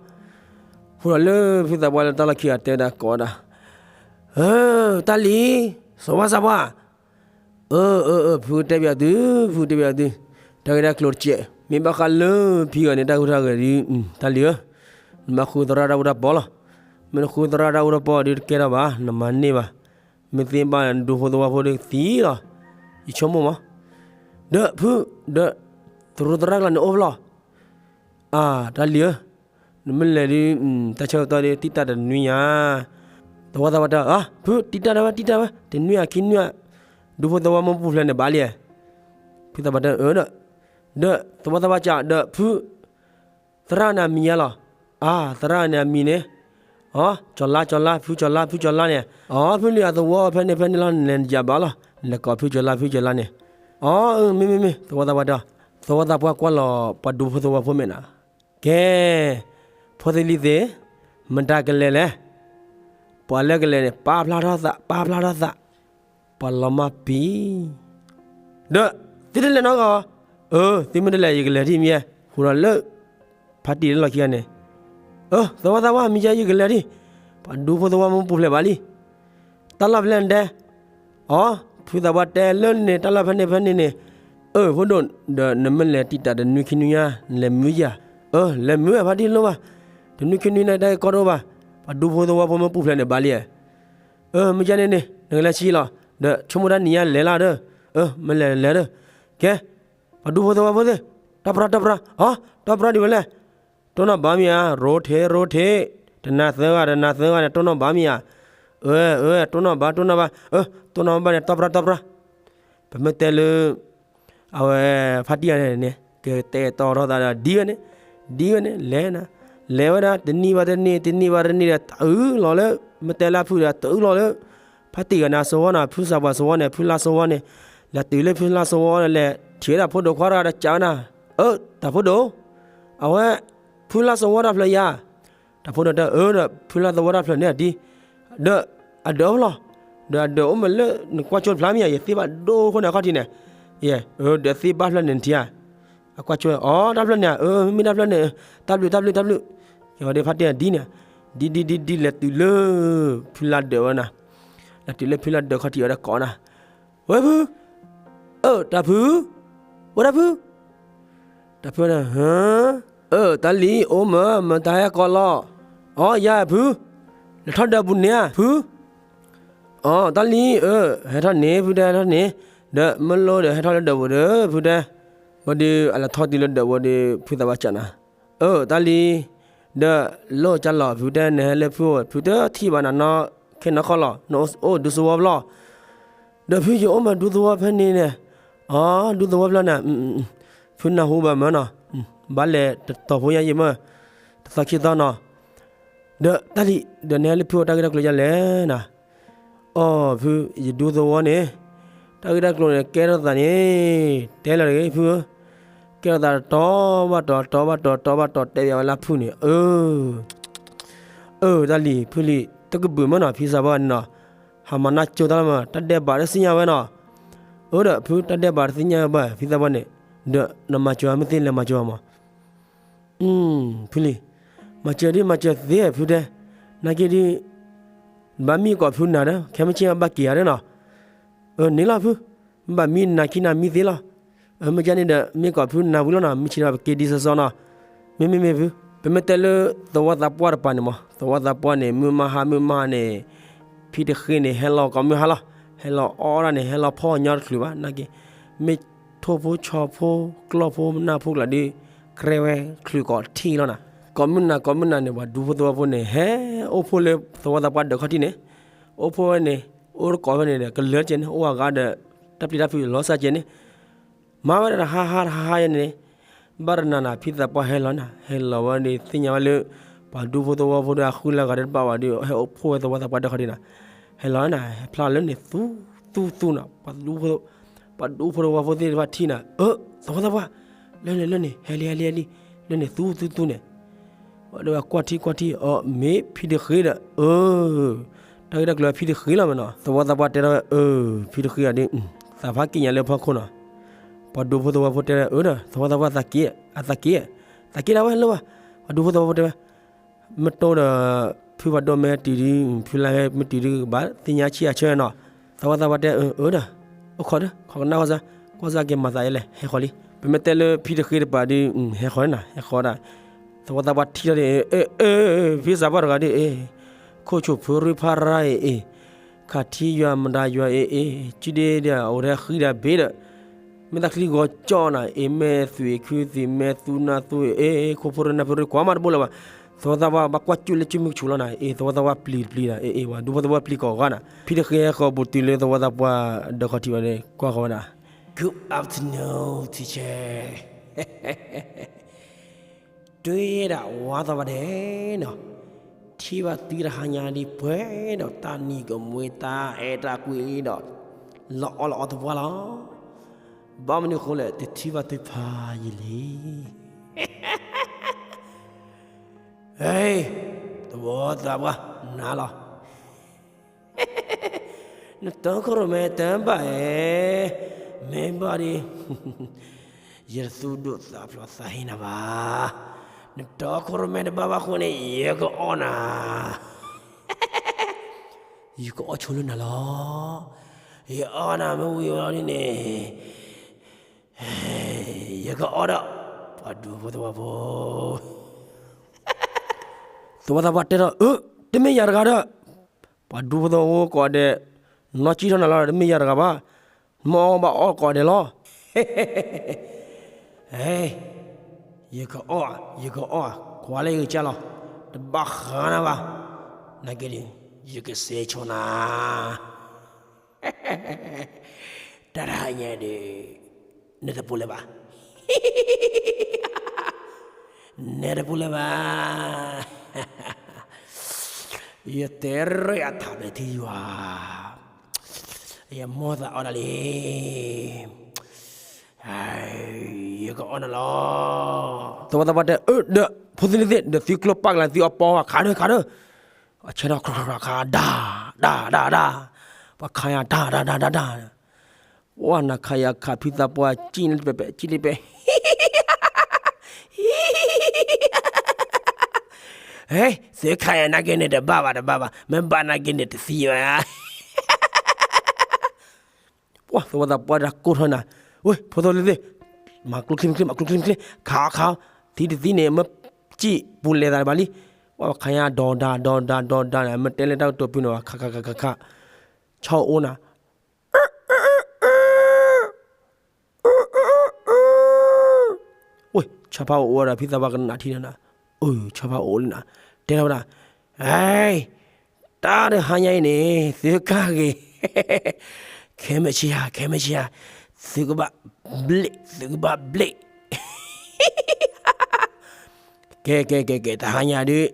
ဃုလီၤလၢဖုသးပှၢ်လၢတၢ်လီၢ်ခံဂၤ တဲဝဲဒၣ်ကိးဝဲဒၣ်, တၢ်လံၤ, သဝီသးပှၢ် အၢ အၢ အၢ ဖုတဲဘၣ်သု, ဖုတဲဘၣ်သု, တၢ်ဂ့ၢ်တၢ်ကျိၤတကဲး, မ့ၢ်ဘၣ်ဃးလၢဖံဂၤန့ၣ် တၢ်ဟူးတၢ်ဂဲၤဒ်, တၢ်လံၤဧၢ, နဘၣ်ဃုသရၣ်တၢ်အိၣ်တၢ်ပီလီၤ, မ့ၢ်နဃုသရၣ်တၢ်အိၣ်တၢ်ပီဒ်တကဲထီၣ်ဘၣ်, နမၤန့ၢ်ဘၣ်, မ့ၢ်သ့ဘၣ်ဒူဖိသဝီဖိဒ်သံလီၤ, ယဆိကမိၣ်မး, ဒီးဖု, ဒီး, သရူးသရၣ်ကျါန့ၣ်အိၣ်ဖဲလဲၣ် အၢ တၢ်လံၤဧၢ, နမ့ၢ်လဲၤဒ် တၢ်ဆၢကတီၢ်ဒ် တံၢ်တၢ်တနွံညါ, သဝီသးပှၢ်တဲ, ဖု တံၢ်တၢ်တဝဲ တံၢ်တၢ်ဝဲ တနွံအခံနွံ, ဒူဖိသဝီမုၢ်ပူၤဖျဲးန့ၣ်ဘၣ်လံ, ဖုသးပှၢ်တဲ အၢ ဒီး, ဒီးသဝီသးပှၢ်ကး ဒီးဖု သရၣ်န့ၣ်အမံၤယါလီၤ, အၢ သရၣ်န့ၣ်အမံၤန့ၣ်, အၢ ကၠီၤလါ ကၠီၤလါ ဖုကၠီၤလါ ဖုကၠီၤလါန့ၣ်, အၢ ဖုလံၤအသဝီဖဲန့ၣ်ဖဲန့ၣ်လီၤ နလဲၤယၤဘၣ်လီၤ, နလဲၤကိးဖုကၠီၤလါ ဖုကၠီၤလါန့ၣ်, အၢ မ့ၢ် မ့ၢ် မ့ၢ် သဝီသးပှၢ်တဲ, သဝီသးပှၢ်ကွၢ်လီၤ ပှၤဒူဖိသဝီဖိမဲာ်နၤ, ကဲ, ဖိသ့ၣ်လံၤသ့ၣ်, မတၤကလဲၤလဲၣ်, ပှၤလၢကလဲၤန့ၣ် ပာ်ဖျါထီၣ်သး ပာ်ဖျါထီၣ်သး, ပှၤလီၤမၢ်ပံၤ ဒီး သုတလဲၤနီတဂၤဧါ, အၢ သုမ့ၢ်တလဲၤ ယကလဲၤဒ်မ့ၢ်, ဃိဒီးလၢ ဖါတံၢ်လၢလီၢ်ခံဂၤန့ၣ်, အၢ သဝီသးပှၢ် မ့ၢ်ယဲ ယကလဲၤဒ်, ပှၤဒူဖိသဝီမုၢ်ပူၤဖျဲးဘၣ်လံ, တၢ်လီၢ်ဖဲလဲၣ်နတဲ, အၢ ဖုသးပှၢ်တဲလၢန့ၣ် တၢ်လီၢ်ဖဲန့ၣ်ဖဲန့ၣ်န့ၣ်, အၢ ဖိဒိၣ်, ဒီးနမ့ၢ်လဲၤတံာ်တာ်တနွံခံနွံညါ, နလဲၤမုာ်ယၤ, အၢ လဲၤမုာ်ဖါတံၢ်လိၣ်ဘၣ်, တနွံခံနွံန့ၣ် တၢ်ဂ့ၢ်ကီတအိၣ်ဘၣ်, ပှၤဒူဖိသဝီဖိမ့ၢ်ပူၤဖျဲးန့ၣ်ဘၣ်လံ, အၢ မ့ၢ်ကန့ၣ်န့ၣ် နကလဲၤဆံလီၤ, ဒီးဆိကမိၣ်တၢ်နံၤညါလဲၤလၢဒီး, အၢ မ့ၢ်လဲၤလဲၤဒီး, ကဲ ပှၤဒူဖိသဝီဖိသ့ၣ်, တီၢ်ပြၢ်တီၢ်ပြၢ်, အီ တီၢ်ပြၢ်ဒံးဝဲလဲၣ်, တိၢ်နီၣ်ဘၣ်မ့ၢ်ဧါ, ရိထ့ရိထ့, တနၤသၢဂၤ တနၤသၢဂၤန့ၣ် တိၢ်နီၣ်ဘၣ်မ့ၢ်ဧါ, အၢ အၢ တိၢ်နီၣ်ဘၣ် တိၢ်နီၣ်ဘၣ်, အၢ တိၢ်နီၣ်ဘၣ်န့ၣ် တီၢ်ပြၢ်တီၢ်ပြၢ်, ပမ့ၢ်တဲလၢ အဝဲ ဖါတံၢ်ဂၤန့ၣ်န့ၣ် ကတဲတီထီၣ်သးဒီးဒ်ဝဲန့ၣ်, ဒ်ဝဲန့ၣ် လဲၤနၤ, လဲၤဝဲဒၣ် တနံၣ်ဘၣ်တနံၣ် တနံၣ်ဘၣ်တနံၣ်ဒီး တုၤလီၤလၢ မ့ၢ်တဲလၢဖုဒီး တုၤလီၤလၢ ဖါတံၢ်ဂၤန့ၣ်အသဝီန့ၣ်, ဖုသးပှၢ်သဝီန့ၣ်, ဖုလါသဝီန့ၣ်, လဲၤတုၤလၢဖုလါသဝီန့ၣ် လဲၤထံၣ်ဝဲဒၣ်ဖိဒိၣ်ခွါတဂၤဒီး ကးနၤ, အၢ တၢ်ဖိဒိၣ်, အဝဲ ဖုလါသဝီတၢ်ဖျၢၣ်ယၤ, တၢ်ဖိဒိၣ်တဲ အၢ ဒီးဖုလါသဝီတၢ်ဖျၢၣ်န့ၣ်ဒ်, ဒီးအဒၢးအိၣ်လီၤ, ဒီးအဒၢးအိၣ်မ့ၢ်လၢ နကွၢ်ကၠိတဖျါမ့ၢ်ဧါ, ယသ့ၣ်ဘၣ်ဒိၣ်အဃိန့ၣ် အခီၣ်ထံးန့ၣ်, ယဲ အၢ ဒီးသ့ၣ်ဘၣ်ဖျၢၣ်န့ၣ်နထံၣ်ဧါ, အကွၢ်ကၠိ အီ တၢ်ဖျၢၣ်န့ၣ် အၢ မ့ၢ်တၢ်ဖျၢၣ်န့ၣ်, တၢ်ဘျုးတၢ်ဘျုးတၢ်ဘျုး, ယဝဲဒၣ်ဖါတံၢ်ဂၤဒ်န့ၣ်, ဒ်ဒ်ဒ်ဒ်လဲၤတုၤလၢ ဖုလါဒၢးဝဲနၤ, လဲၤတုၤလၢဖုလါဒၢးခီၣ်ထံးဝဲဒီးကိးနၤ, ဝဲဖု, အၢ တၢ်ဖု, ဝဲဒၣ်ဖု, တၢ်ဖုန့ၣ် အၢ တၢ်လံၤ အိၣ်မၢ် မတၤဟဲကိးလီၤ, အီ ယၤဖု, လဲၤထီၣ်ဒၢးပူၤန့ၣ်ဧါ ဖု အီ တၢ်လံၤ အၢ ဟဲထီၣ်န့ၣ် ဖုတဲ ဟဲထီၣ်န့ၣ်, ဒီးမ့ၢ်လိၣ်ဒီးဟဲထီၣ်လၢဒၢးပူၤဒီး ဖုတဲ, ဘၣ်ဒီးအလဲၤထီၣ်တုၤလၢဒၢးပူၤဒီး ဖုသးပှၢ်ကးနၤ, အၢ တၢ်လံၤ, ဒီးလိၣ်ကၢ်လီၤ ဖုတဲ နဟဲလၢဖုအိၣ် ဖုတထံၣ်ဘၣ်နၤနီၢ်ခဲနီၢ်ခီလီၤ, နအိၣ်ဒူသဝီဖျီၣ်, ဒီးဖုယအိၣ်မးဒူသဝီဖဲန့ၣ်န့ၣ်, အီ ဒူသဝီဖျီၣ်န့ၣ်, ဖုနၢ်ဟူဘၣ်မၢ်နီၤ, ဘၣ်လဲၤတတီၤဖိညါယံၤမၢ်, တသီခံသီနီၤ, ဒီးတၢ်လံၤ ဒီးနဟဲလၢဖုအိၣ်တၢ်ဂ့ၢ်တၢ်ကျိၤယါလဲၣ်နၤ, အီ ဖု ယဒူသဝီန့ၣ်, တၢ်ဂ့ၢ်တၢ်ကျိၤန့ၣ် ကဲထီၣ်သးန့ၣ်, တဲလီၤတဂ့ၤဖုဧၢ, ကဲထီၣ်သးတီဘၣ်တီၤ တီဘၣ်တီၤ တီဘၣ်တီၤ တဲဘၣ်ဝဲလၢဖုန့ၣ်, အၢ အၢ တၢ်လံၤ ဖုလံၤ တကဘုးမၢ်နီၤ ဖံသးပှၢ်န့ၣ်နီၤ, ဟးမၤနၢ်ကၠိတၢ်လီၤမၢ် တၢ်ဒဲးဘးတသ့ၣ်ညါဝဲနီၤ, အၢ ဒီးဖုတၢ်ဒဲးဘးတသ့ၣ်ညါဝဲဘၣ် ဖံသးပှၢ်န့ၣ်, ဒီးနမၤစၢၤမ့ၢ်သ့လဲၤမၤစၢၤမၢ်, ဖုလံၤ, မၤစၢၤဒ်မၤစၢၤသ့ဖုတဲ, နာ်က့ဒ် ဘၣ်မံကီၢ်ဖုနၤဒီး ခဲမုၢ်ဆ့ၣ်ဘၣ်က့ၤဧါဒီးနီၤ, အၢ န့ၣ်လီၤဖု, ဘၣ်မံနၤခံနၤမံသ့လီၤ, အၢ မ့ၢ်ကန့ၣ်ဒီး မ့ၢ်ကီၢ်ဖုနၤဝံၤလီၤနီၤ မုၢ်ဆ့ၣ်ဒီးပက့ၤဒ်သိးသိးနီၤ, မ့မ့ၢ်မ့ၢ်ဖု, ပမ့ၢ်တဲလၢ သဝီသးပှၢ်တပၤန့ၣ်မး သဝီသးပှၢ်န့ၣ် မုၢ်မဟါမုၢ်မဟါန့ၣ်, ဖံတဃ့န့ၣ် ဟဲလီၤကိးမုၢ်ဟါလီၤ, ဟဲလီၤအီၣ်ဒၣ်န့ၣ် ဟဲလီၤဖီၣ်ညီတချုးဘၣ် နာ်က့, မ့ၢ်ထိၣ်ဖိဆီဖိ ကျီၢ်ဖိနၢ်ဖိကျါဒီး ကြဲဝဲချုးကိးထံၣ်လီၤနၤ, ကိးမုၢ်နၤကိးမုၢ်နၤန့ၣ် ပှၤဒူဖိသဝီဖိန့ၣ် ဟဲအိၣ်ဖှိၣ်လၢသဝီသးပှၢ်ဒၢးခီၣ်ထံးန့ၣ်, အိၣ်ဖှိၣ်ဝဲန့ၣ်, အိၣ်တကိးဖဲန့ၣ်ဒီး ကလၢကဲန့ၣ် အိၣ်အဂၤဒီး တၢ်ပျံၤတၢ်ဖုးလီၤစၢ်ကဲန့ၣ်, မၤဝဲဒၣ်တဟါဟါတဟါဟါယဲန့ၣ်, ဘၣ်တနၤနၤ ဖံသးပှၢ်ဟဲလီၤနၤ ဟဲလီၤဝဲဒီးသ့ၣ်ညါဝဲလၢ ပှၤဒူဖိသဝီဖိဒီးအဃုလၢအဂၤဒီးတဘၣ်ဝဲဒီး ဟဲအိၣ်ဖှိၣ်ဝဲသဝီသးပှၢ်ဒၢးခီၣ်ထံးနၤ, ဟဲလီၤနၤ ဟဲဖျါလၢန့ၣ်သူသူသူနီၤ, ပှၤဒူဖိသဝီဖိသ့ၣ်တဖၣ်ထံၣ်နၤ, အၢ သဝီသးပှၢ်, လၢန့ၣ်လၢန့ၣ် ဟဲလံဟဲလံဟဲလံ, လၢန့ၣ်သူသူသူန့ၣ် ဒီးကွၢ်ထံကွၢ်ထံ အီ မ့ၢ်ဖံတဃ့ဒီး အၢ တၢ်ဂ့ၢ်တၢ်ကျိၤဖံတဃ့လီၤမ့ၢ်နီၤ, သဝီသးပှၢ်တဲထီၣ်ဝဲ အၢ ဖံတဃ့ဂၤဒ် သးဖးက့ၣ်ညါလၢဖီခိၣ်နီၤ, ပှၤဒူဖိသဝီဖိတဲဝဲ အၢဒီး သဝီသးပှၢ်သးက့ၣ် အသးက့ၣ်, သးက့ၣ်ဒၣ်ဝဲလၢဘၣ်, ပှၤဒူဖိသဝီဖိတဲဝဲ မ့ၢ်တိဒီး ဖုဘၣ်ဒိၣ်မ့ၢ်တုၤဒု ဖုလါမ့ၢ်တုၤဒု ဘၣ်သ့ၣ်ညါဆံၣ်အဆၢနီၤ, သဝီသးပှၢ်တဲ အၢဒီး အိၣ်ခိးဒီး ခိးကနၣ်ဃီစၢ်, ကွၢ်စၢ်က့ၤမၤသးယဲလဲၣ် ဟဲဃီၤလံ, ပမ့ၢ်တဲလၢဖံတဃ့တပၤဒု ဟဲဃီၤနၤ ဟဲဃီၤဒၣ်, သဝီသးပှၢ်ထံၣ်ထီၣ်ဒ် အၢ ဖံသးပှၢ်တဂၤဒ် အ့ ခိၣ်ဆူၣ်ဖုရူဖါရါအ့ၣ်အ့ၣ်, ခးထံယွၤမတၤယွၤအ့ၣ်အ့ၣ်, ကံဒ့ဒီး အိၣ်ထဲဃံဒီးဘ့ဒီး မ့ၢ်တၢ်ချံဂီၤကၠီနၤ, အ့ၣ် မဲာ်သွံၣ်ခုသွံၣ် မဲာ်သူနၢ်သူအ့ၣ် ခိၣ်ဖိရူနၢ်ဖိရူကွၢ်မးတဘိလၢၤဘၣ်, သဝီသးပှၢ်ဘၣ်ကွၢ်ကၠူၣ်လၢကၠူၣ်မုၢ်ကဆူၣ်လီၤနၤ, အ့ၣ် သဝီသးပှၢ်ပျံၤတပျံၤနၤ, အ့ၣ် အ့ၣ် ဝဲဒူဖိသဝီပျံၤကိးဂၤနၤ, ဖံတဃ့ဟဲဃီၤဘူးတုၤလၢသဝီသးပှၢ်ဒၢးခီၣ်ထံးဝဲဒီး ကွၢ်ဃီၤဝဲဒၣ် Good afternoon, teacher. တွ့ဒၣ်ဝါသးပှၢ်ဒဲးနီၤ, ထံၣ်ဘၣ်သုတဟါညါဒ်ပှဲၤဒီးတၢ်နံၤကမှ့တၢ်အဲၣ်တၢ်ကွံဒီး လီၤအီၣ်လီၤအီတပှၢ်လီၤ. ဘၣ်မနုၤအဃိလဲၣ် တထံၣ်ဘၣ်သုဖးယံာ်လံ. ဟဲ, သဝီသးပှၢ်နၤလီၤ. နတီခိၣ်ရိၣ်မဲတဘၣ်ဧဲ, မ့ၢ်ဘၣ်ဒီး ယတသူၣ်ဒိၣ်သးဖျိးသးဟ့နၤဘၣ်. နတီခိၣ်ရိၣ်မဲတဘၣ်ဘၣ်အဃိန့ၣ် ယကအီၣ်နၤ, ယကအီၣ်ဆိလၢနၤလီၤ. ယအီၣ်နၤမ့ၢ်ဝံၤဝဲလီၤဒ်န့ၣ်, ယကအီၣ်ဒီး ပှၤဒူဖိသဝီဖိ. သဝီသးပှၢ်တဲထီၣ်, အၢ, တမ့ၢ်ယၤတဂၤဒီး, ပှၤဒူဖိသဝီဖိကိးဂၤဒဲး, နီၢ်ကံၣ်ထီၣ်နၤလီၤ, တမ့ၢ်ယၤတဂၤဘၣ်, နမ့ၢ်အီၣ်ဘၣ်အီၣ်ကိးဂၤဒဲးလီၤ. ယကအီၣ်, ယကအီၣ်, ကွၢ်လၢယကစၢ်လီၤ, တဘၣ်ဃးနၤဘၣ်, နာ်က့ဒီး ယကစဲးဆိနၤ. တၢ်တဟါညါဒီး နတပူၤလၢၤဘၣ်, နတပူၤလၢၤဘၣ်. ယတဲရၢၢ်အထးဖဲထံယွၤ, ယမိၢ်သးအီၣ်ဒၣ်လံ, ယကအီၣ်နၤလီၤ. သဝီသးပှၢ်တဲ, အၢ ဒီး ဖိသ့ၣ်လံၤသ့ၣ်, ဒီးသုကျိပာ်ကလၤသုအပီခးဒီးခးဒီး, အဆၢထီၣ်ခးခးခး ဒၣ် ဒၣ် ဒၣ် ဒၣ်, ပှၤခးယၤတၢ်တၢ်တၢ်တၢ်တၢ်, ပှၤနခးယၤခး ဖုသးပှၢ်စံၣ်န့ၣ်တပဲာ်ပဲာ် စံၣ်န့ၣ်ပဲာ်, ဟဲ သုခးယၤနာ်က့န့ၣ် တဘၣ်ဘၣ်တဘၣ်ဘၣ်, မ့ၢ်ဘၣ်နာ်က့န့ၣ် တသံဘၣ်. ပှၤသဝီသးပှၢ်တၢ်ကိၢ်ထီၣ်နၤ, ဝဲ ဖိသ့ၣ်လံၤသ့ၣ်, မၤကျိချံမၤကျိချံမၤကျိချံ, ခးခး, သံတသံန့ၣ် မ့ၢ်စံၣ်ပူၤလဲၤသးဘၣ်လံ, ပှၤခးယၤဒီးဒၣ်ဒီးဒၣ်ဒီးဒၣ်န့ၣ် မ့ၢ်တဲလၢတၢ်ကတိၤဖုန့ၣ် ခးခးခးခးခး, ဆီအိၣ်နၤ ဝဲ ဆီဖါအိၣ်အိၣ်ဒီး ဖုသးပှၢ်ကနၣ်ထံန့ၣ်နၤ, အၢ ဆီဖါအိၣ်အိၣ်လံနၤ, တဲထီၣ်ဝဲဒၣ်, ဟဲ, တၢ်တဟါညါအံၤန့ၣ် သုကၢ်ဂ့ၤ, ခဲမုၢ်ဆ့ၣ်ဧါ ခဲမုၢ်ဆ့ၣ်ဧါ, သုကဘၣ်ဘျ့ၣ် သုကဘၣ်ဘျ့ၣ်. ကဲ ကဲ ကဲ ကဲ တဟါညါဒုး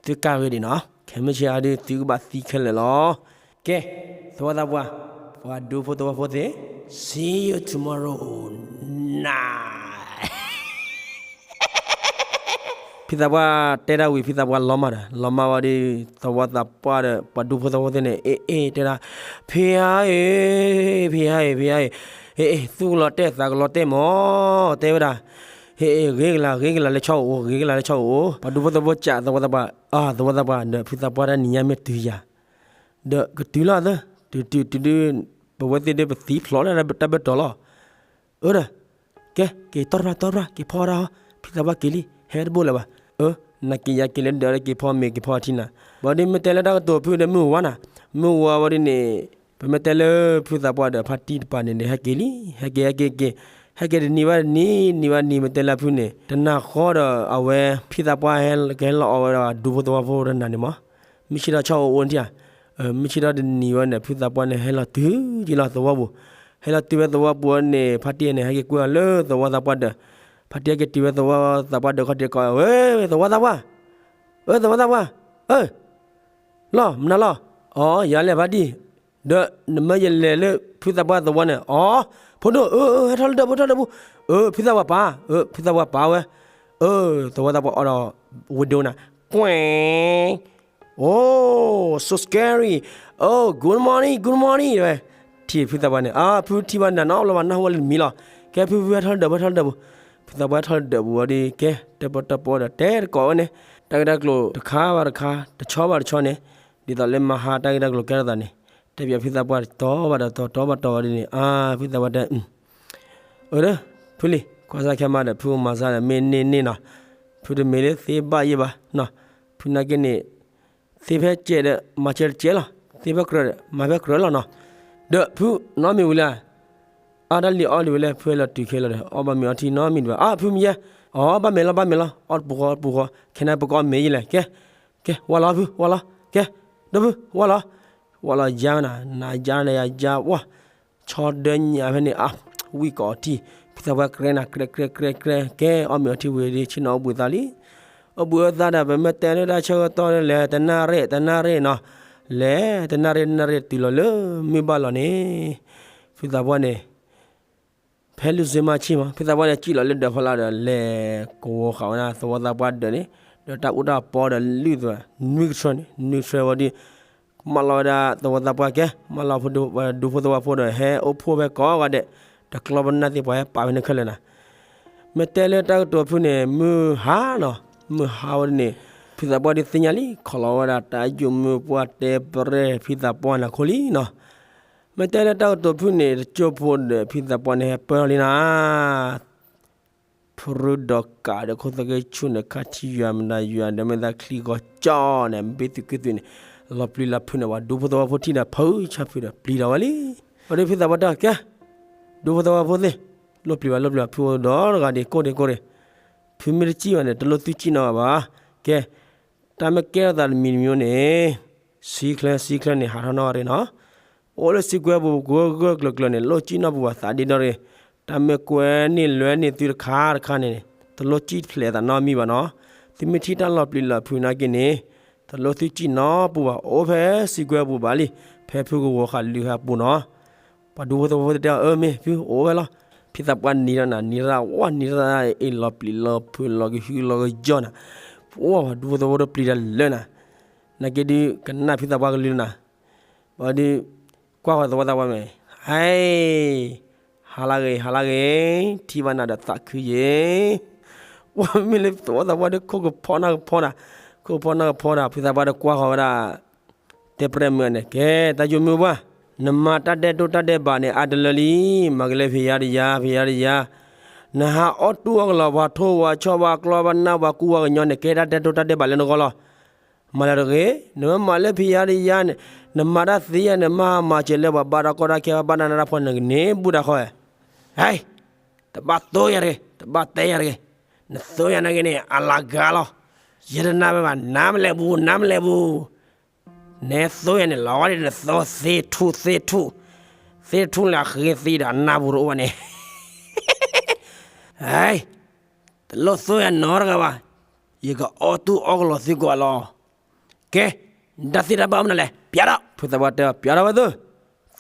သုကၢ်ဂ့ၤဒံးနီၤ, ခဲမုၢ်ဆ့ၣ်အါဒုး သုကဘၣ်သံခဲလၢာ်လီၤ. ကဲ, သဝီသးပှၢ်, ပှၤဒူဖိသဝီဖိသ့ၣ်, see you tomorrow night. ဖုသးပှၢ်တဲဒၣ်ဝံၤ ဖုသးပှၢ်လီၤမၢ်ဒီး လီၤမၢ်ဝဲဒီး သဝီသးပှၢ်ဒီး ပှၤဒူဖိသဝီဖိသ့ၣ်န့ၣ် အ့ၣ်အ့ၣ်တဲဒၣ်, ဖံဧါအ့ၣ်, ဖံဧါအ့ၣ် ဖံဧါအ့ၣ်, အ့ၣ်အ့ၣ် သူၣ်ကလီၤတဲာ်သးကလီၤတဲာ်မး, တဲဝဲဒၣ်, အ့ၣ်အ့ၣ် ဂ့ၤကလၤ ဂ့ၤကလၤလၢဆီအိၣ် ဂ့ၤကလၤလၢဆီအိၣ်, ပှၤဒူဖိသဝီဖိစံး သဝီသးပှၢ်, အါ သဝီသးပှၢ်ဒီး ဖုသးပှၢ်တၢ်နံၤညါမ့ၢ်တုၤယၤ ဒီးကတုၤလီၤသၢ, တုၤတုၤတုၤဒုး, ပဝဲသ့ၣ်ဒုးပသံဖျိးလၢတၢ်ဘၢတီၤလီၤ. အၢဒီး, ကဲ, က့ၤတီၢ်တဖၣ်တီၢ်တဖၣ် က့ၤဖီတၢ်ဟီ, ဖုသးပှၢ်က့ၤလံ ဟဲတဘိလၢၤဘၣ်. အၢ, နာ်က့ၤယၤက့ၤလၢဒၢးလၢက့ၤဖီမ့ၤက့ၤဖီထံနၤ, ဘၣ်ဒီးမ့ၢ်တဲလၢတၢ်ကတိၤဖုဒီးမုၢ်ဝါနၤ, မုၢ်ဝါဝဲဒ်န့ၣ်, ပမ့ၢ်တဲလၢဖုသးပှၢ်ဒီးဖါတံၢ်တပၤန့ၣ်န့ၣ် ဟဲက့ၤလံ, ဟဲက့ၤ ဟဲက့ၤက့ၤ, ဟဲက့ၤတနံၤဘၣ်တနံၤ နံၤဘၣ်နံၤ မ့ၢ်တဲလၢဖုန့ၣ် တနၤဃီဒီးအဝဲ ဖုသးပှၢ်ဟဲကဟဲလီၤအီၣ်ဝဲဒၣ်ဒူဖိသဝီဖိတနၤန့ၣ်မး မုၢ်ဆ့ၣ်ထီၣ်ဆီအိၣ်အိၣ်နထံၣ်ဧါ, မုၢ်ဆ့ၣ်ထီၣ်တနံၤဝဲန့ၣ် ဖုသးပှၢ်န့ၣ် ဟဲလီၤတုၤက့ၤလီၤသဝီပူၤ, ဟဲလီၤတုၤဝဲသဝီပူၤန့ၣ် ဖါတံၢ်န့ၣ် ဟဲက့ၤကွၢ်လၢသဝီသးပှၢ်ဒီး, ဖါတံၢ်ဟဲက့ၤတုၤဝဲသဝီသးပှၢ်ဒီးခီၣ်ထံးကိးဝဲ, သဝီသးပှၢ်, အၢ သဝီသးပှၢ်, အၢ လီၤ မနုၤလီၤ, အီ ယၤလဲၣ်ဖါတံၢ်, ဒီးနမ့ၢ်ယလဲၤလၢဖုသးပှၢ်သဝီန့ၣ်, အီ ဖိဒိၣ်ဧၢ ဟဲထီၣ်လၢဒၢးပူၤ ထီၣ်ဒၢးပူၤ, အၢ ဖုသးပှၢ်ပာ်, အၢ ဖုသးပှၢ်ပာ်ဝဲ, အၢ သဝီသးပှၢ်အီၣ်ဒီး window နၤ, ကွဲ Oh, so scary. Oh, good morning, good morning ဝဲ, ထံၣ်ဖုသးပှၢ်န့ၣ်, အါ ဖုထံၣ်ဘၣ်နၤနီတဘျီဘၣ် နၢ်ဟူဝဲလၢတမံၤလီၤ. ကဲ ဖု ဖုဟဲထီၣ်လၢဒၢးပူၤ ဟဲထီၣ်လၢဒၢးပူၤ, ဖုသးပှၢ်ဟဲထီၣ်လၢဒၢးပူၤဝံၤဒီး ကဲ တၢၣ်ပီၣ်တၢၣ်ပီဒီး တဲတကိးဝဲန့ၣ်, တၢ်ဂ့ၢ်တၢ်ကျိၤတခါဘၣ်တခါ တဆီဘၣ်တဆီန့ၣ်, ဒ်သိးလၢမဟါတၢ်ဂ့ၢ်တၢ်ကျိၤကဲထီၣ်သးန့ၣ်, တဲပၠးဖုသးပှၢ်တတီၤဘၣ်တတီၤ တီၤဘၣ်တီၤဝံၤဒ်န့ၣ်, အါ ဖုသးပှၢ်တဲ အၢ ဒီး ဖုလံၤ ကွၢ်စၢ်ခဲမးဒီး ဖုမၤစၢ်ဒီး မ့ၢ်န့ၢ်န့ၢ်နီၤ, ဖုတမ့ၢ်လၢသ့ဘၣ်ယဲၢ်ဘၣ်နီၤ, ဖုနာ်က့န့ၣ် သ့ဖဲစဲးဒီး မၤစဲးတစဲးလီၤ, သ့ဖဲကြၢးဒီးမၤဖဲကြၢးလီၤနီၤ, ဒီးဖုနီတမံၤဝံၤလံ, အါ တၢ်လံၤအီၣ်လံၤဝံၤလံ ဖုဟဲလီၤတုၤခဲလီၤဒီး အီၣ်ဘၣ်မ့ၤအီထံနီတမံၤဒံးဘၣ်, အါ ဖုမ့ၢ်ယဲၢ်, အီၣ်ဘၣ်မ့ၤလီၤ ဘၣ်မ့ၤလီၤ အီၣ်တပူၤဃီတပူၤဃီ, ခဲန့ၣ်ပကအီၣ်မ့ၤယဲၢ်လဲၣ်, ကဲ ကဲ ဝါလီၤဖု ဝါလီၤ, ကဲ ဒီးဖု ဝါလီၤ, ဝါလီၤယါနၤ နၤယါနၤယါယါဝါ, ဆီဒၢညါဖဲန့ၣ် အါ ဝံၣ်ကအီၤထံၣ်, ဖုသးပှၢ်ကြဲနၤ ကြဲ ကြဲ ကြဲ ကြဲ, ကဲ အီၣ်မ့ၤအီထံဝံၤဒီး ဆ့ၣ်နီၤအိၣ်ဘှံးအသးလံ, အိၣ်ဘှံးအသးဒီး ပမ့ၢ်တဲလၢတၢ်ဆၢကတီၢ်လၢလဲၤ တနၣ်ရံၣ် တနၣ်ရံၣ်နီၤ, လဲၤ တနၣ်ရံၣ် တနၣ်ရံၣ် တုၤလီၤလၢမုၢ်ဘၣ်လီၤန့ၣ်, ဖုသးပှၢ်န့ၣ် ဖဲလုၢ်စ့မးဆ့ၣ်မး ဖုသးပှၢ်န့ၣ် စံၣ်လီၤလၢဒၢးဖီလာ်ဒီး လဲၤကဝီၤဃာ်ဝဲဒၣ်သဝီသးပှၢ်ဒၢးန့ၣ်, ဒီးတၢ်အူတၢ်ပီဒီးလုၢ်သဝဲ နွံကထြၢန့ၣ် နွံကထြၢဝံၤဒီး မၢလီၤဝဲဒၣ်သဝီသးပှၢ်ကဲ, မၢလီၤဒူဖိသဝီဖိဒီး ဟဲအိၣ်ဖှိၣ်ဖဲကိးဂၤဒဲး, တကျီပနၢ်သ့ၣ်ပှၤဟဲပာ်ဝဲန့ၣ်ခဲလၢာ်နၤ, မ့ၢ်တဲလၢတၢ်ကတိၤဖုန့ၣ် မုၢ်ဟါနီၤ, မုၢ်ဟါဝဲဒၣ်န့ၣ်, ဖုသးပှၢ်ဒုးသ့ၣ်ညါလံ ခီလီၤဝဲဒၣ်တၢ်ယိာ်မုၢ်ပှၢ်တဲပရဲၣ်ဖုသးပှၢ်နၤခိလံနီၤ, မ့ၢ်တဲလၢတၢ်ကတိၤဖုၣ်န့ၣ် တကၠိဖိဒီး ဖံသးပှၢ်န့ၣ် ဟဲပၢၢ်ထီၣ်လံနၤ, ဖုရူဒီးကးဒီးခိၣ်သက့ဆူၣ်န့ၣ် ခါထံယွၤမတၤယွၤဒီး မ့ၢ်သးချံဂီၤကၠီန့ၣ် ဘ့ၣ်သုးက့ၣ်သုးန့ၣ် လီၤပျံၤလီၤဖုးန့ၣ် ပှၤဒူဖိသဝီဖိထံၣ်ဒီး ဖုဆၣ်ဖုးဒီးပျံၤဒီးဝဲလံ. အဒုးဖံသးပှၢ်တဲကဲ, ဒူဖိသဝီဖိသ့ၣ်, လီၤပျံၤဘၣ်လီၤပျံၤဘၣ် ဖုအိၣ်ဒီးတဂၤဒံးကိၢ်ဒံးကိၢ်ဒံး, ဖုမ့ၢ်တစံၣ်ဘၣ်န့ၣ် တလိၣ်သုစံၣ်နီၤဘၣ်ဘၣ်. ကဲ, တၢ်မ့ၢ်ကဲထီၣ်သးတမံၤတမံၤန့ၣ်, ဆံချၢဆံချၢန့ၣ် ဟးထီၣ်နီၣ်ရ့ၣ်နီၤ, အိၣ်လၢစုကဝဲၤပူၤ ကဂၢၢ်ကျၢၤကျၢၤန့ၣ် လိၣ်စံၣ်နီၣ်ပူၤဘၣ်သးဒ့ဒီရ့ၣ်, တၢ်မ့ၢ်ကွဲန့ၢ်လွဲန့ၢ်သုတခါတခါန့ၣ်, တလိၣ်စံၣ်ဖျဲးသးနီတမံၤဘၣ်နီၤ, သုမ့ၢ်ထံၣ်တၢ်လီၤပျံၤလီၤဖုးနာ်က့န့ၣ်, တလိၣ်သုစံၣ်နီတပူၤဘၣ် အိၣ်ဖဲစုကဝဲၤပူၤဘၣ်လံ, ဖဲဖုကဝီၤဃာ်လုၢ်ဃာ်ပူၤနီၤ. ပှၤဒူဖိသဝီဖိသ့ၣ်တဲအီၤ အၢမ့ၢ်ဖုအိၣ်ဝဲလီၤ, ဖံသးပှၢ်နံၤထီၣ်နၤ နံၤထီၣ်ဝဲနံၤထီၣ်အ့ၣ်လီၤပျံၤလီၤဖုးလီၤကဟုလီၤကယီၢ်နၤ, ပှၤဒူဖိသဝီဖိတပျံၤတၢ်လၢနၤ, နာ်က့ဒုးကနၣ်ဖံသးပှၢ်ကလုၢ်နၤ, ဘၣ်ဒုး, ကွၢ်ဃီၤသဝီသးပှၢ်မ့ၢ်, ဟဲ, ဟါလၢဂ့ၤ ဟါလၢဂ့ၤ, ထံၣ်ဘၣ်နၤဒီးသးခုယ့ၢ် ပှၤမ့ၢ်လၢသဝီသးပှၢ်ဒီး ခိၣ်ကဖီနၢ်ကဖီနၤ, ခိၣ်ကဖီနၢ်ကဖီဒီး ဖုသးပှၢ်ဒီးကွၢ်ဃီၤဝဲဒၣ်, တဲပြဲၢ်မုၣ်န့ၣ် ကဲ တၢ်ယိၤမုၣ်ပှၢ်, နမၤတၢ်ဒဲးတိၢ်တၢ်ဒဲးဘးန့ၣ် အါတလၢလံ, မၤကလဲၤဖံးယါတယါ ဖံးယါတယါ, နဟးအီၣ်တူၢ်အီၣ်ကလီၤ ပှၤထိၣ်ဝါဆီၣ်ဝါကျီဝါနၢ်ဝါကူဝါကညီန့ၣ် ကဲတၢ်ဒဲးတိၢ်တၢ်ဒဲးဘးလၢနဂီၢ်လီၤ. မၤလၢတဂ့ၤ, နမ့ၢ်မၤလၢဖံးယါတယါန့ၣ်, နမၤတၢ်သ့ယါန့ၣ် မၤမၤစၢၤလၢပှၤဘၣ်တၢ်ကီတၢ်ခဲ ဘၣ်တၢ်နးတၢ်ဖှီၣ် နကန့ၢ်ဘူၣ်တၢ်ခီဧါ. ဟဲ, တဘၣ်သိယၤတဂ့ၤ, တဘၣ်တဲယၤတဂ့ၤ, နသိယၤနာ်က့န့ၣ် အလၤကၤလီၤ. ယတနာ်ဝဲဘၣ် နါမလဲၣ်ပူၤ နါမလဲၣ်ပူၤ, နသိယၤန့ၣ် လီၤဝဲဒၣ်နသိသ့ထူၣ်သ့ထူၣ်, သ့ထူၣ်လၢအဃ့သံဒီးအနၢ်ပူၤတအိၣ်ဘၣ်န့ၣ် ဟဲ, တလိၣ်သိယၤနီတဂၤဘၣ်, ယကအီၣ်တူၢ်အီၣ်ကလီၤသုကွၢ်လီၤ. ကဲ, နတၢ်သ့တၢ်ဘၣ်မနုၤလဲၣ်, ပျးထီၣ်, ဖုသးပှၢ်တဲ ပျးထီၣ်ဝဲသု,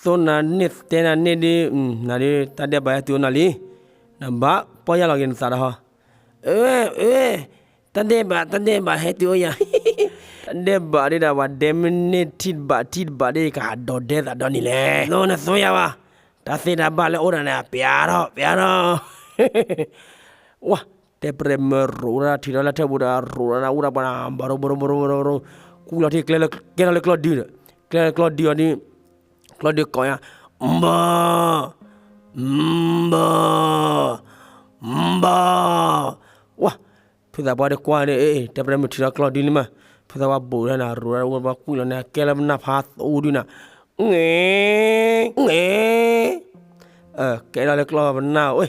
သိနၤန့ၣ်တဲနၤန့ၣ်ဒုး, နၤဒုး တၢ်ဒဲးဘးဟဲတုၤအိၣ်နၤလံ, နဘၣ်ပီၢ်ယၢ်လီၤက့ၤနသးဒီးဟီ, အၢ, အၢ, တၢ်ဒဲးဘး တၢ်ဒဲးဘးဟဲတုၤအိၣ်ယၤ, တၢ်ဒဲးဘးဒ်ဒီး ပှၤဒဲမ့ၢ်န့ၢ်ထံၣ်တဘးထံၣ်တဘးဒ် ကဟးဒိးဒဲသးဒီးနံၤလဲၣ်, သိနသိယၤဘၣ်, တၢ်သ့တၢ်ဘၣ်လၢအိၣ်ဒီးန့ၣ် ပျးထီၣ် ပျးထီၣ် ဝါ, တဲပြဲၢ်မုၣ်ရိးထီၣ်ထံထီၣ်လၢထၢၣ်ပူၤဒီး ရိးထီၣ်နၤ အိၣ်ဒီးပှၤနၤ ဘၣ်ရိဘၣ်ရိဘၣ်ရိဘၣ်ရိ, ကွံာ်လီၤထံၣ် ကဲထီၣ်လၢကျီၢ်ဒုဒီး, ကဲထီၣ်လၢကျီၢ်ဒုအီၤဒုး, ကျီၢ်ဒုကိးညါ, ဘၣ်, ဘၣ်, ဘၣ်, ဝါ, ဖုသးပှၢ်ဒီးကွၢ်ဒီး အ့ၣ် တဲပြဲၢ်မုၣ်ထံထီၣ်ကျီၢ်ဒုလံမး, ဖုသးပှၢ်ဘူးထီၣ်နၤ ရိးထီၣ်အိၣ်ပှၤကွံာ်လီၤန့ၣ် ကဲလၢပနၢ်ဖးသိဒုနၤ, ငဲ, ငဲ ကဲထီၣ်လၢကျီၢ်ပနၢ်ဝဲ,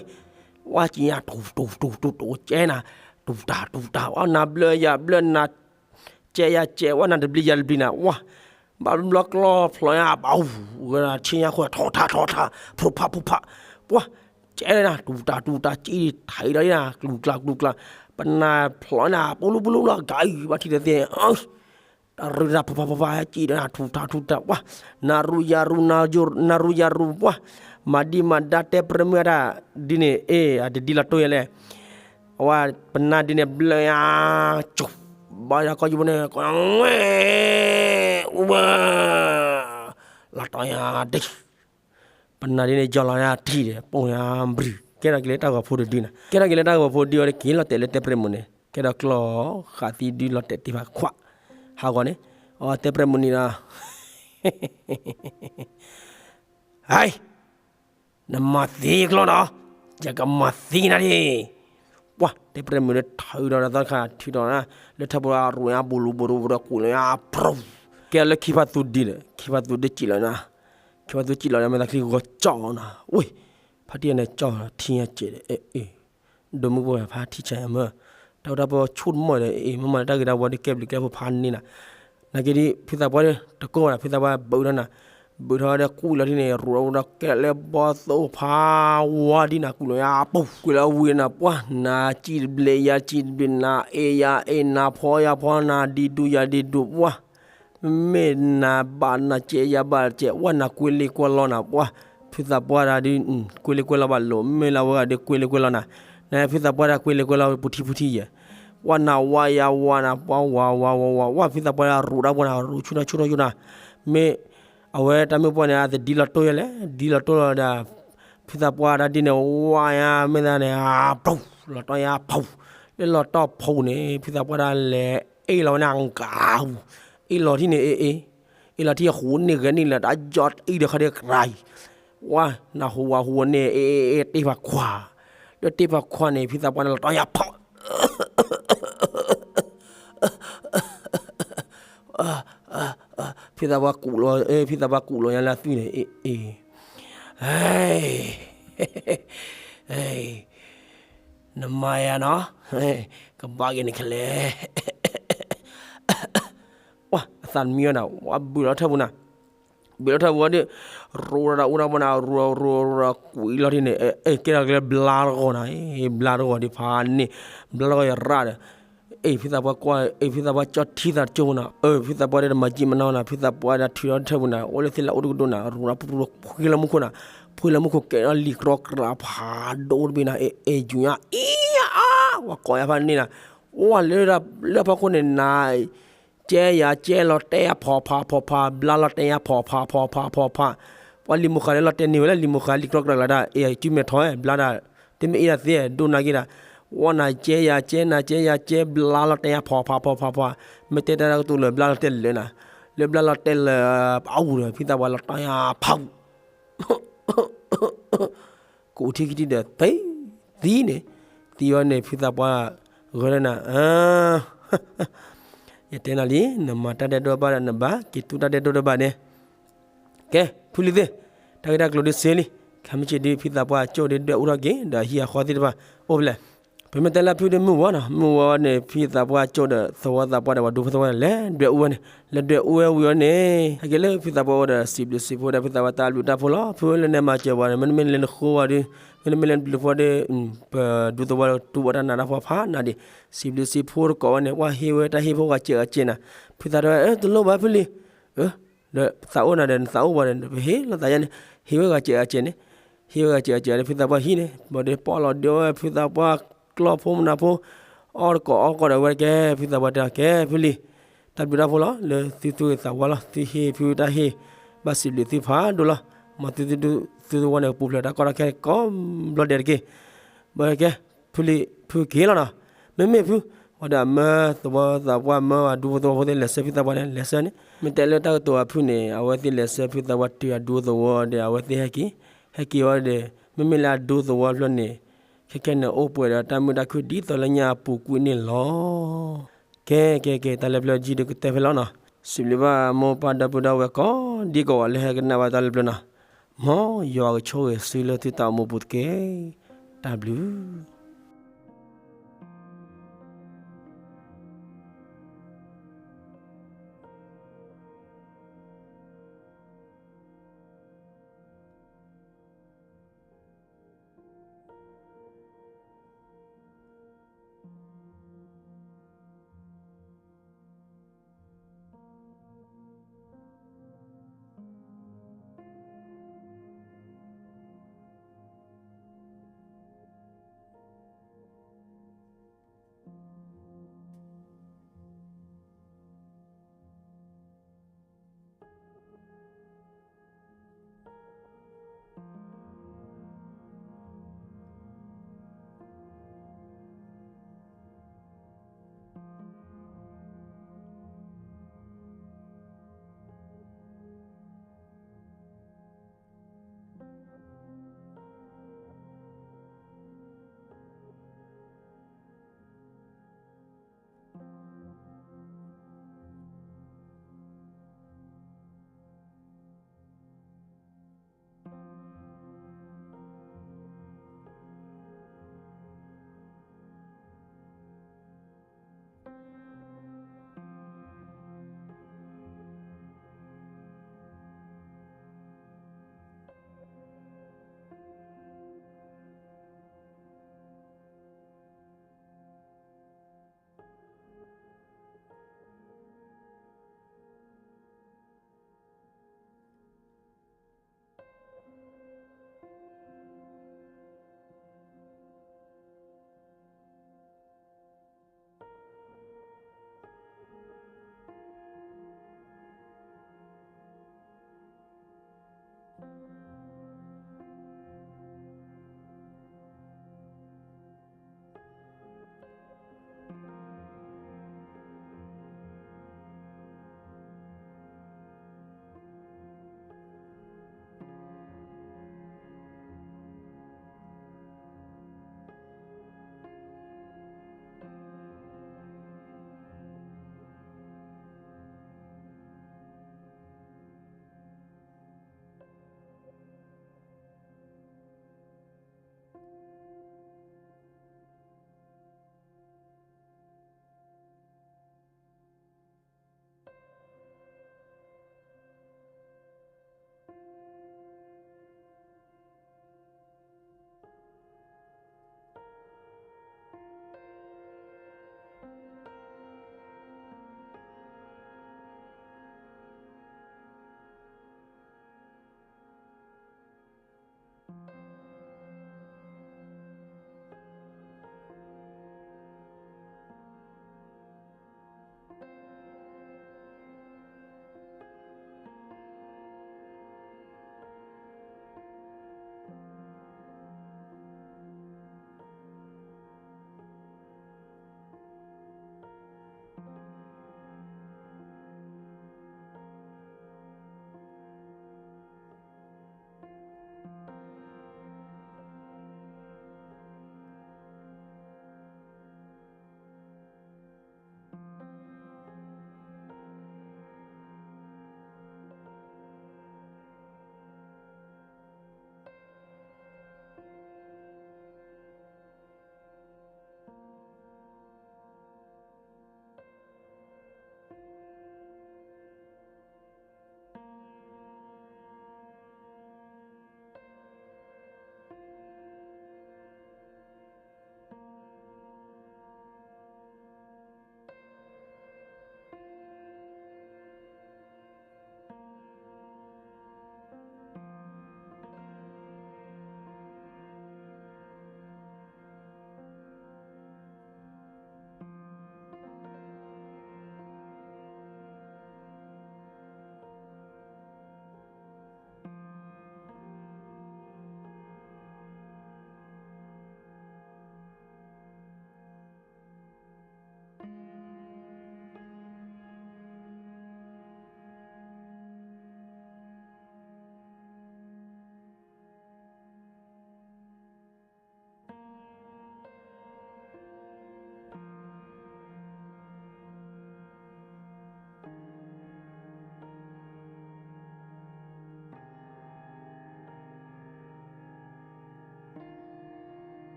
ဝါကံညါ တူၤတူၤတူၤတူၤတူၤကဲနၤ, တူၤတၢ်တူၤတၢ် ဝါနၤဘျၢယၤဘျၢနၤ, ကဲယၤကဲ ဝါနၤတဘျံးယၤတဘျံးနၤ ဝါ, ဘၣ်ဘျီကျီၢ်ဖျိးညါ ပဝဲ ဆ့ညါဃိ ထီၣ်ထါထီၣ်ထါ ဖုဖးဖုဖး, ပှၤ, ကဲနၤ တူၤတၢ်တူၤတၢ် ကံထံးဒီးနၤ ကျူၤကျါကျူၤကျါ, ပနၢ်ဖျိးနၤ ပူလူပူလူလီၤ ကၤအံၤ ဘၣ်ထံၣ်တသ့ တၢ်ရူၢ်တၢ်ဖးဖးဖးဖး ဟဲကံဒီးနၤ ထူးတၢ်ထူးတၢ် ပှၤ, နၢ်ရူၢ်ယၤရူၢ် နၢ်ရူၢ်ယၤရူၢ် ပှၤ, မၤဒံးမၤဒါတဲပြဲၢ်မုၣ်အတၢ်ဒ်န့ၣ် အ့ၣ် အတဒ်လီၤတိၢ်ယဲလဲၣ်, အဝဲပနၢ်ဒ်န့ၣ် ဘျၢယၤ, ကၠူၣ်, ဘၣ်ယၤကီၢ်ယူၤဘိန့ၣ် ကီၢ်ဝဲ, ဝဲ, လီၤတီၤယၤဒ် ပနၢ်ဒ်န့ၣ် ယီၢ်လီၤယၤထံၣ်ဒီး ပိာ်ယၤဘြံၤ ကဲထီၣ်က့ၤလၢတၢ်ဂီၤဖိတဒုနၤ ကဲထီၣ်က့ၤလၢတၢ်ဂီၤဖိဒုအီၤဒီး က့ၤလီၤတဲာ်လၢတဲပြဲၢ်မုၣ်န့ၣ် ကဲထီၣ်ကျီၢ်ဃာ်သံဒုလီၤတဲာ်တ့ၢ်ဖးခွး ဟးဂီၤန့ၣ် အတဲပြဲၢ်မုၣ်န့ၣ်ဒီး ဟဲ နမၤသံကျီၢ်ဒီး ယကမၤသံနၤဒၣ် ပှၤ တဲပြဲၢ်မုၣ်ဒီးထုးဒီးသီတခါ ထုးဒီးနၤ လၢထၢၣ်ပူၤဒီး ရူၢ်ညါဘူးလူးဘူးလူးဘူးဒီး ကူၣ်လီၤညါ ပြူၤ ကဲလၢခံဖးသူဒံးဒီး ခံဖးသူဒံးစံၣ်လီၤနၤ ခံဖးသူစံၣ်လီၤနၤ မ့ၢ်သးချံဂီၤကၠီနၤ ဝ့ၢ် ဖါတံၢ်န့ၣ်ကၠီထံညါစဲးဒီး အ့ၣ် ဒိၣ်မုၣ်ဖိဖါထံဆါယၤမၢ တၢ်အိၣ်တၢ်ပီဆူၣ်တမီၢ်ဒီး အ့ၣ် မ့ၢ်မၤလၢတၢ်ဂ့ၤတၢ်ဝါဒ်ကဲဘျုးကဲဖှိၣ် ဖါန့ၢ်နၤ နာ်က့ဒ် ဖုသးပှၢ်ဒီး တကိၢ်ဘၣ်ဒီး ဖုသးပှၢ်ဘုးထီၣ်နၤ ဘုးထီၣ်ဒီး ကွံာ်လီၤဒ်န့ၣ် ရူးဒီး ကဲလၢဘီသိၣ်ဖးဝါဒ်နၤ ကွံာ်လီၤယါ ပူၤ ကွံာ်လီၤဝံၤနၤ ပှၢ် နၤစံၣ်တဘျဲးယၤစံၣ်တဘျဲး နၤအ့ၣ်ယၤအ့ၣ် နၤဖီယၤဖီ နၤဒံးဒူယၤဒံးဒူ ပှၢ် မ့မ့ၢ်နၤဘၣ်နၤစဲးယၤဘၣ်စဲး ပှၢ်နၤကွ့လ့ကွၢ်လီၤနၤ ပှၢ် ဖုသးပှၢ်တၢ်ဒ် ကွ့လ့ကွၢ်လီၤဘၣ်လိာ် မ့ၢ်လၢအဝဲဂၤဒ်ကွ့လ့ကွၢ်လီၤနၤ နဖုသးပှၢ်တၢ်ကွ့လ့ကွၢ်လီၤ ပူၤထံပူၤထံယဲၢ် ပှၢ်နၤဝါယၤဝါနၤ ပှၢ်ဝါဝါဝါဝါ ဝါ ဖုသးပှၢ်တၢ်ရူးတၢ်ပှၢ်နၤ ရူးဆူၣ်ထီၣ်ဆူၣ်ထီၣ်ယိနၤ မ့ၢ် အဝဲတၢ်မုၣ်ပှၢ်န့ၣ် အတဒ်လီၤတိၢ်ယဲၢ်လဲၣ် ဒ်လီၤတိၢ်လီၤဒီး ဖုသးပှၢ်တၢ်ဒ်န့ၣ် ဝါယါ မ့ၢ်သးန့ၣ် ပူၤ လီၤတီၢ်ယါပူၤ လၢလီၤတီၢ်ပူၤန့ၣ် ဖုသးပှၢ်တၢ်လဲၤအ့ၣ်လီၤဝဲန့ၣ် အကါပူၤ အ့ၣ်လီၤထံၣ်န့ၣ် အ့ၣ်အ့ၣ် အ့ၣ်လီၤထံအဃိန့ၣ်ဂဲၤန့ၣ်လၢတၢ်ယီၤအံၤဒီးခါဒီးကြၤအံၤ, ဝဲနၢ်ဟူဝဲဟူဝဲန့ၣ် အ့ၣ်အ့ၣ်အ့ၣ်တ့ၢ်ဖးခွါ, လၢတ့ၢ်ဖးခွါန့ၣ် ဖံသးပှၢ်န့ၣ်လီၤတီၢ်ယၤဖီၣ် ဖံသးပှၢ်ကူးလီၤ, ဖံသးပှၢ်ကူးလီၤညါလၢအသွံၣ်န့ၣ်, အ့ၣ်, နမၤယၤနီၤ, ကဘၣ်က့ၤန့ၣ်ခဲလဲၣ်, ဝဲအသးတမံဝဲဒၣ်, ဝဲဘုးလီၤထၢၣ်ပူၤနၤ, ဘုးလီၤထၢၣ်ပူၤဝဲဒီး, ရိတၢ်အိၣ်တၢ်မနၤ ရိရိရိရိ ကွံာ်လီၤဒ်န့ၣ်, ကဲထီၣ်က့ၤလၢဘျါတဂီၤနၤ, ဘျါတဂီၤဒ်ဖးန့ၣ်, ဘျါတဂီၤယရၣ်ဒီး အ့ၣ် ဖံသးပှၢ်ကွၢ်, အ့ၣ် ဖံသးပှၢ်ကၠီထံသးတကၠိပူၤနၤ, အၢ ဖံသးပှၢ်ဒီးတမၤကံမၤနီၤနၤ, ဖံသးပှၢ်ဒီးထုးထီၣ်ထၢၣ်ပူၤနၤ, အိၣ်လၢသ့ၣ်လၢအိၣ်တကဒိၣ်နၤ, ရိတၢ်ပူၤပူၤ ဖှ့လၢမူခိၣ်နၤ, ဖှ့လၢမူခိၣ် ကဲထီၣ်လံာ်ကြီကြာ်ဖးဒိၣ်တဘ့ၣ်နၤ, အ့ၣ် ယူၤညါ အံၤ အါ ဝဲကိးယၤဖးန့ၣ်နၤ, ဝဲလၢ လၢဖီခိၣ်န့ၣ်နၤ ကဲယၤကဲလီၤတဲယၤ ဖီၣ်ဖးဖီၣ်ဖး, ဘျါလီၤတဲယၤ ဖီၣ်ဖးဖီၣ်ဖးဖီၣ်ဖး, ပှၤလံာ်မိၢ်ဃါလၢလီၤတဲန့ၢ်ဝဲလၢလံာ်မိၢ်ဃါလံာ်ကြီကြာ်ကျါဒၣ်, အ့ၣ် အံၤ ကၠူမဲာ်ထီၣ် ဘျါဒၣ်, တမ့ၢ်အ့ၣ်ဒၣ်သ့ ဒိၣ်နၤက့ၤဒၣ်, ဝဲနၤကဲယၤကဲနၤကဲယၤကဲ ဘျါလီၤတဲယၤ ဖီၣ်ဖးဖီၣ်ဖးဖး, မ့ၢ်တဲတၢ်တၢ်ကတိၤလၢဘျါလီၤတဲလၢနၤ, လၢဘျါလီၤတဲလၢအပူၤဒီး ဖံသးပှၢ်လီၤတီၢ်ယၤဖး ကအိၣ်ထံခံထံဒီးသံ, သံန့ၣ်, သံဝဲန့ၣ် ဖံသးပှၢ်ဂဲၤလၢနၤ, ယတဲနၤလံ, နမၤတၢ်ဒဲးဒိၣ်ဘၣ်ဒီး နဘၣ်က့ၤတူၢ်တၢ်ဒဲးဒိၣ်တဘၣ်န့ၣ်, ကဲ ဖုလံၤသ့ၣ်, တၢ်ဂ့ၢ်တၢ်ကျိၤဒ်စ့လံ, ခဲမုၢ်ဆ့ၣ်ဒ်ဖံသးပှၢ်ကၠိၣ်ဒ်ဒွဲၣ်အူထီၣ်က့ၤ ဒီးအဟံၣ်အဃီသ့ၣ်တဖၣ် အိၣ်ဖဲလဲၣ်, ပမ့ၢ်တဲလၢဖုဒ်မုၢ်ဝီနီၤ, မုၢ်ဝီန့ၣ် ဖံသးပှၢ်ကၠိၣ်ဒီးသဝီသးပှၢ်ဒီးပှၤဒူဖိသဝီန့ၣ် လဲၤဒွဲၣ်အူဝဲန့ၣ်, လဲၤဒွဲၣ်အူဝဲဝံၤဝဲန့ၣ် ဟဲက့ၤလၢဖံသးပှၢ်အိၣ်ဒီး စံးဘျုးစံးဖှိၣ်ဒီး ဖံသးပှၢ်တၢ်ဘျုးတၢ်ဖှိၣ်လီၤ, ဖုလၢနမၤစၢၤပှၤန့ၣ် မ့တမ့ၢ်လၢနဃိဝဲဒီး, မ့တမ့ၢ်လၢနဘျုးဖှိၣ်ဒီး, ပဒူသဝီတူၢ်ဘၣ်တၢ်နးတၢ်ဖှီၣ်ဖးနးဒံး, စံးဘျုးစံးဖှိၣ်တကိးဝဲန့ၣ် ပှၤဟ့ၣ်ဝဲတၢ်ဟ့ၣ်ဖိဂၤစဲးဂၤစဲးနၤ, ဖုသးပှၢ်တဲ တလိၣ်ဘၣ်ဖုလံၤ, ဒီးသးအိၣ်နၤဒီး နသးအိၣ်ပှၤဒီး ပဟ့ၣ်လိာ်သးယါန့ၣ်, ဟ့ၣ်ဝဲဂၤစဲးဂၤစဲးန့ၣ်, ဟ့ၣ်ဝဲဂၤစဲးဂၤစဲးဒီး ဖုသးပှၢ်ဟံၣ်န့ၣ် ဘၣ်ဒီးပီၣ်လီၤဒုးဝဲ ဖုသးပှၢ်ကျီၢ်ဖိမနၤဖိ, အီၣ်တကိးအီၣ်ကိးဒီးဝဲကဲ ဖုသးပှၢ်တဲ ကဲဖုလံၤ, တၢ်ဘျုးတၢ်ဖှိၣ်လီၤ လၢသုသူၣ်ဂ့ၤသးဝါလီၤ, သုဟ့ၣ်ဖုတၢ်ဟ့ၣ်, ဘၣ်စံးဘျုးသုဖးဒိၣ်လီၤ, မ်သုသုဝဲန့ၣ် ကပူၤဖျဲးတၢ်ကီတၢ်ခဲကိးဘျီဒဲးတက့ၢ်, ဘၣ်ကဲ ဖုလံၤ ဖုက့ၤလီၤနီၤ, မ့မ့ၢ်ဖု, ဝဲဒၣ်မၢသဝီသးပှၢ်မၢအဒူဖိသဝီဖိသ့ၣ် လဲၤဆှၢဖုသးပှၢ်န့ၣ် လဲၤဆှၢန့ၣ် မ့ၢ်တဲလၢတၢ်ကတိၤအဖုၣ်န့ၣ် အဝဲသ့ၣ်လဲၤဆှၢဖုသးပှၢ်တုၤအဒူသဝီဒီး အဝဲသ့ၣ်ဟဲက့ၤ, ဟဲက့ၤဝဲဒီး မ့မ့ၢ်လၢအဒူသဝီဖျၢၣ်န့ၣ် ခဲခဲန့ၣ် အိၣ်ပှဲၤဒီးတၢ်မုာ်တၢ်ခုၣ်ဒ်သိးလၢညါအပူၤကွံာ်န့ၣ်လီၤ. ကဲ ကဲ ကဲ တၢ်လၢပျၢၤဒ်ကတၢၢ်ဖဲလီၤနီၤ, စံးဘျုးဘၣ်မိၢ်ပၢ်ဒီပုၢ်ဒီဝဲၢ်ကိးဒံကိးဂၤလၢဟဲကနၣ်ဘၣ်တၢ်လၢပျၢၤနီၤ, မ်ယွၤကဆိၣ်ဂ့ၤသုလၢသုတၢ်အိၣ်မူပူၤတက့ၢ်. တၢ်ဘျုး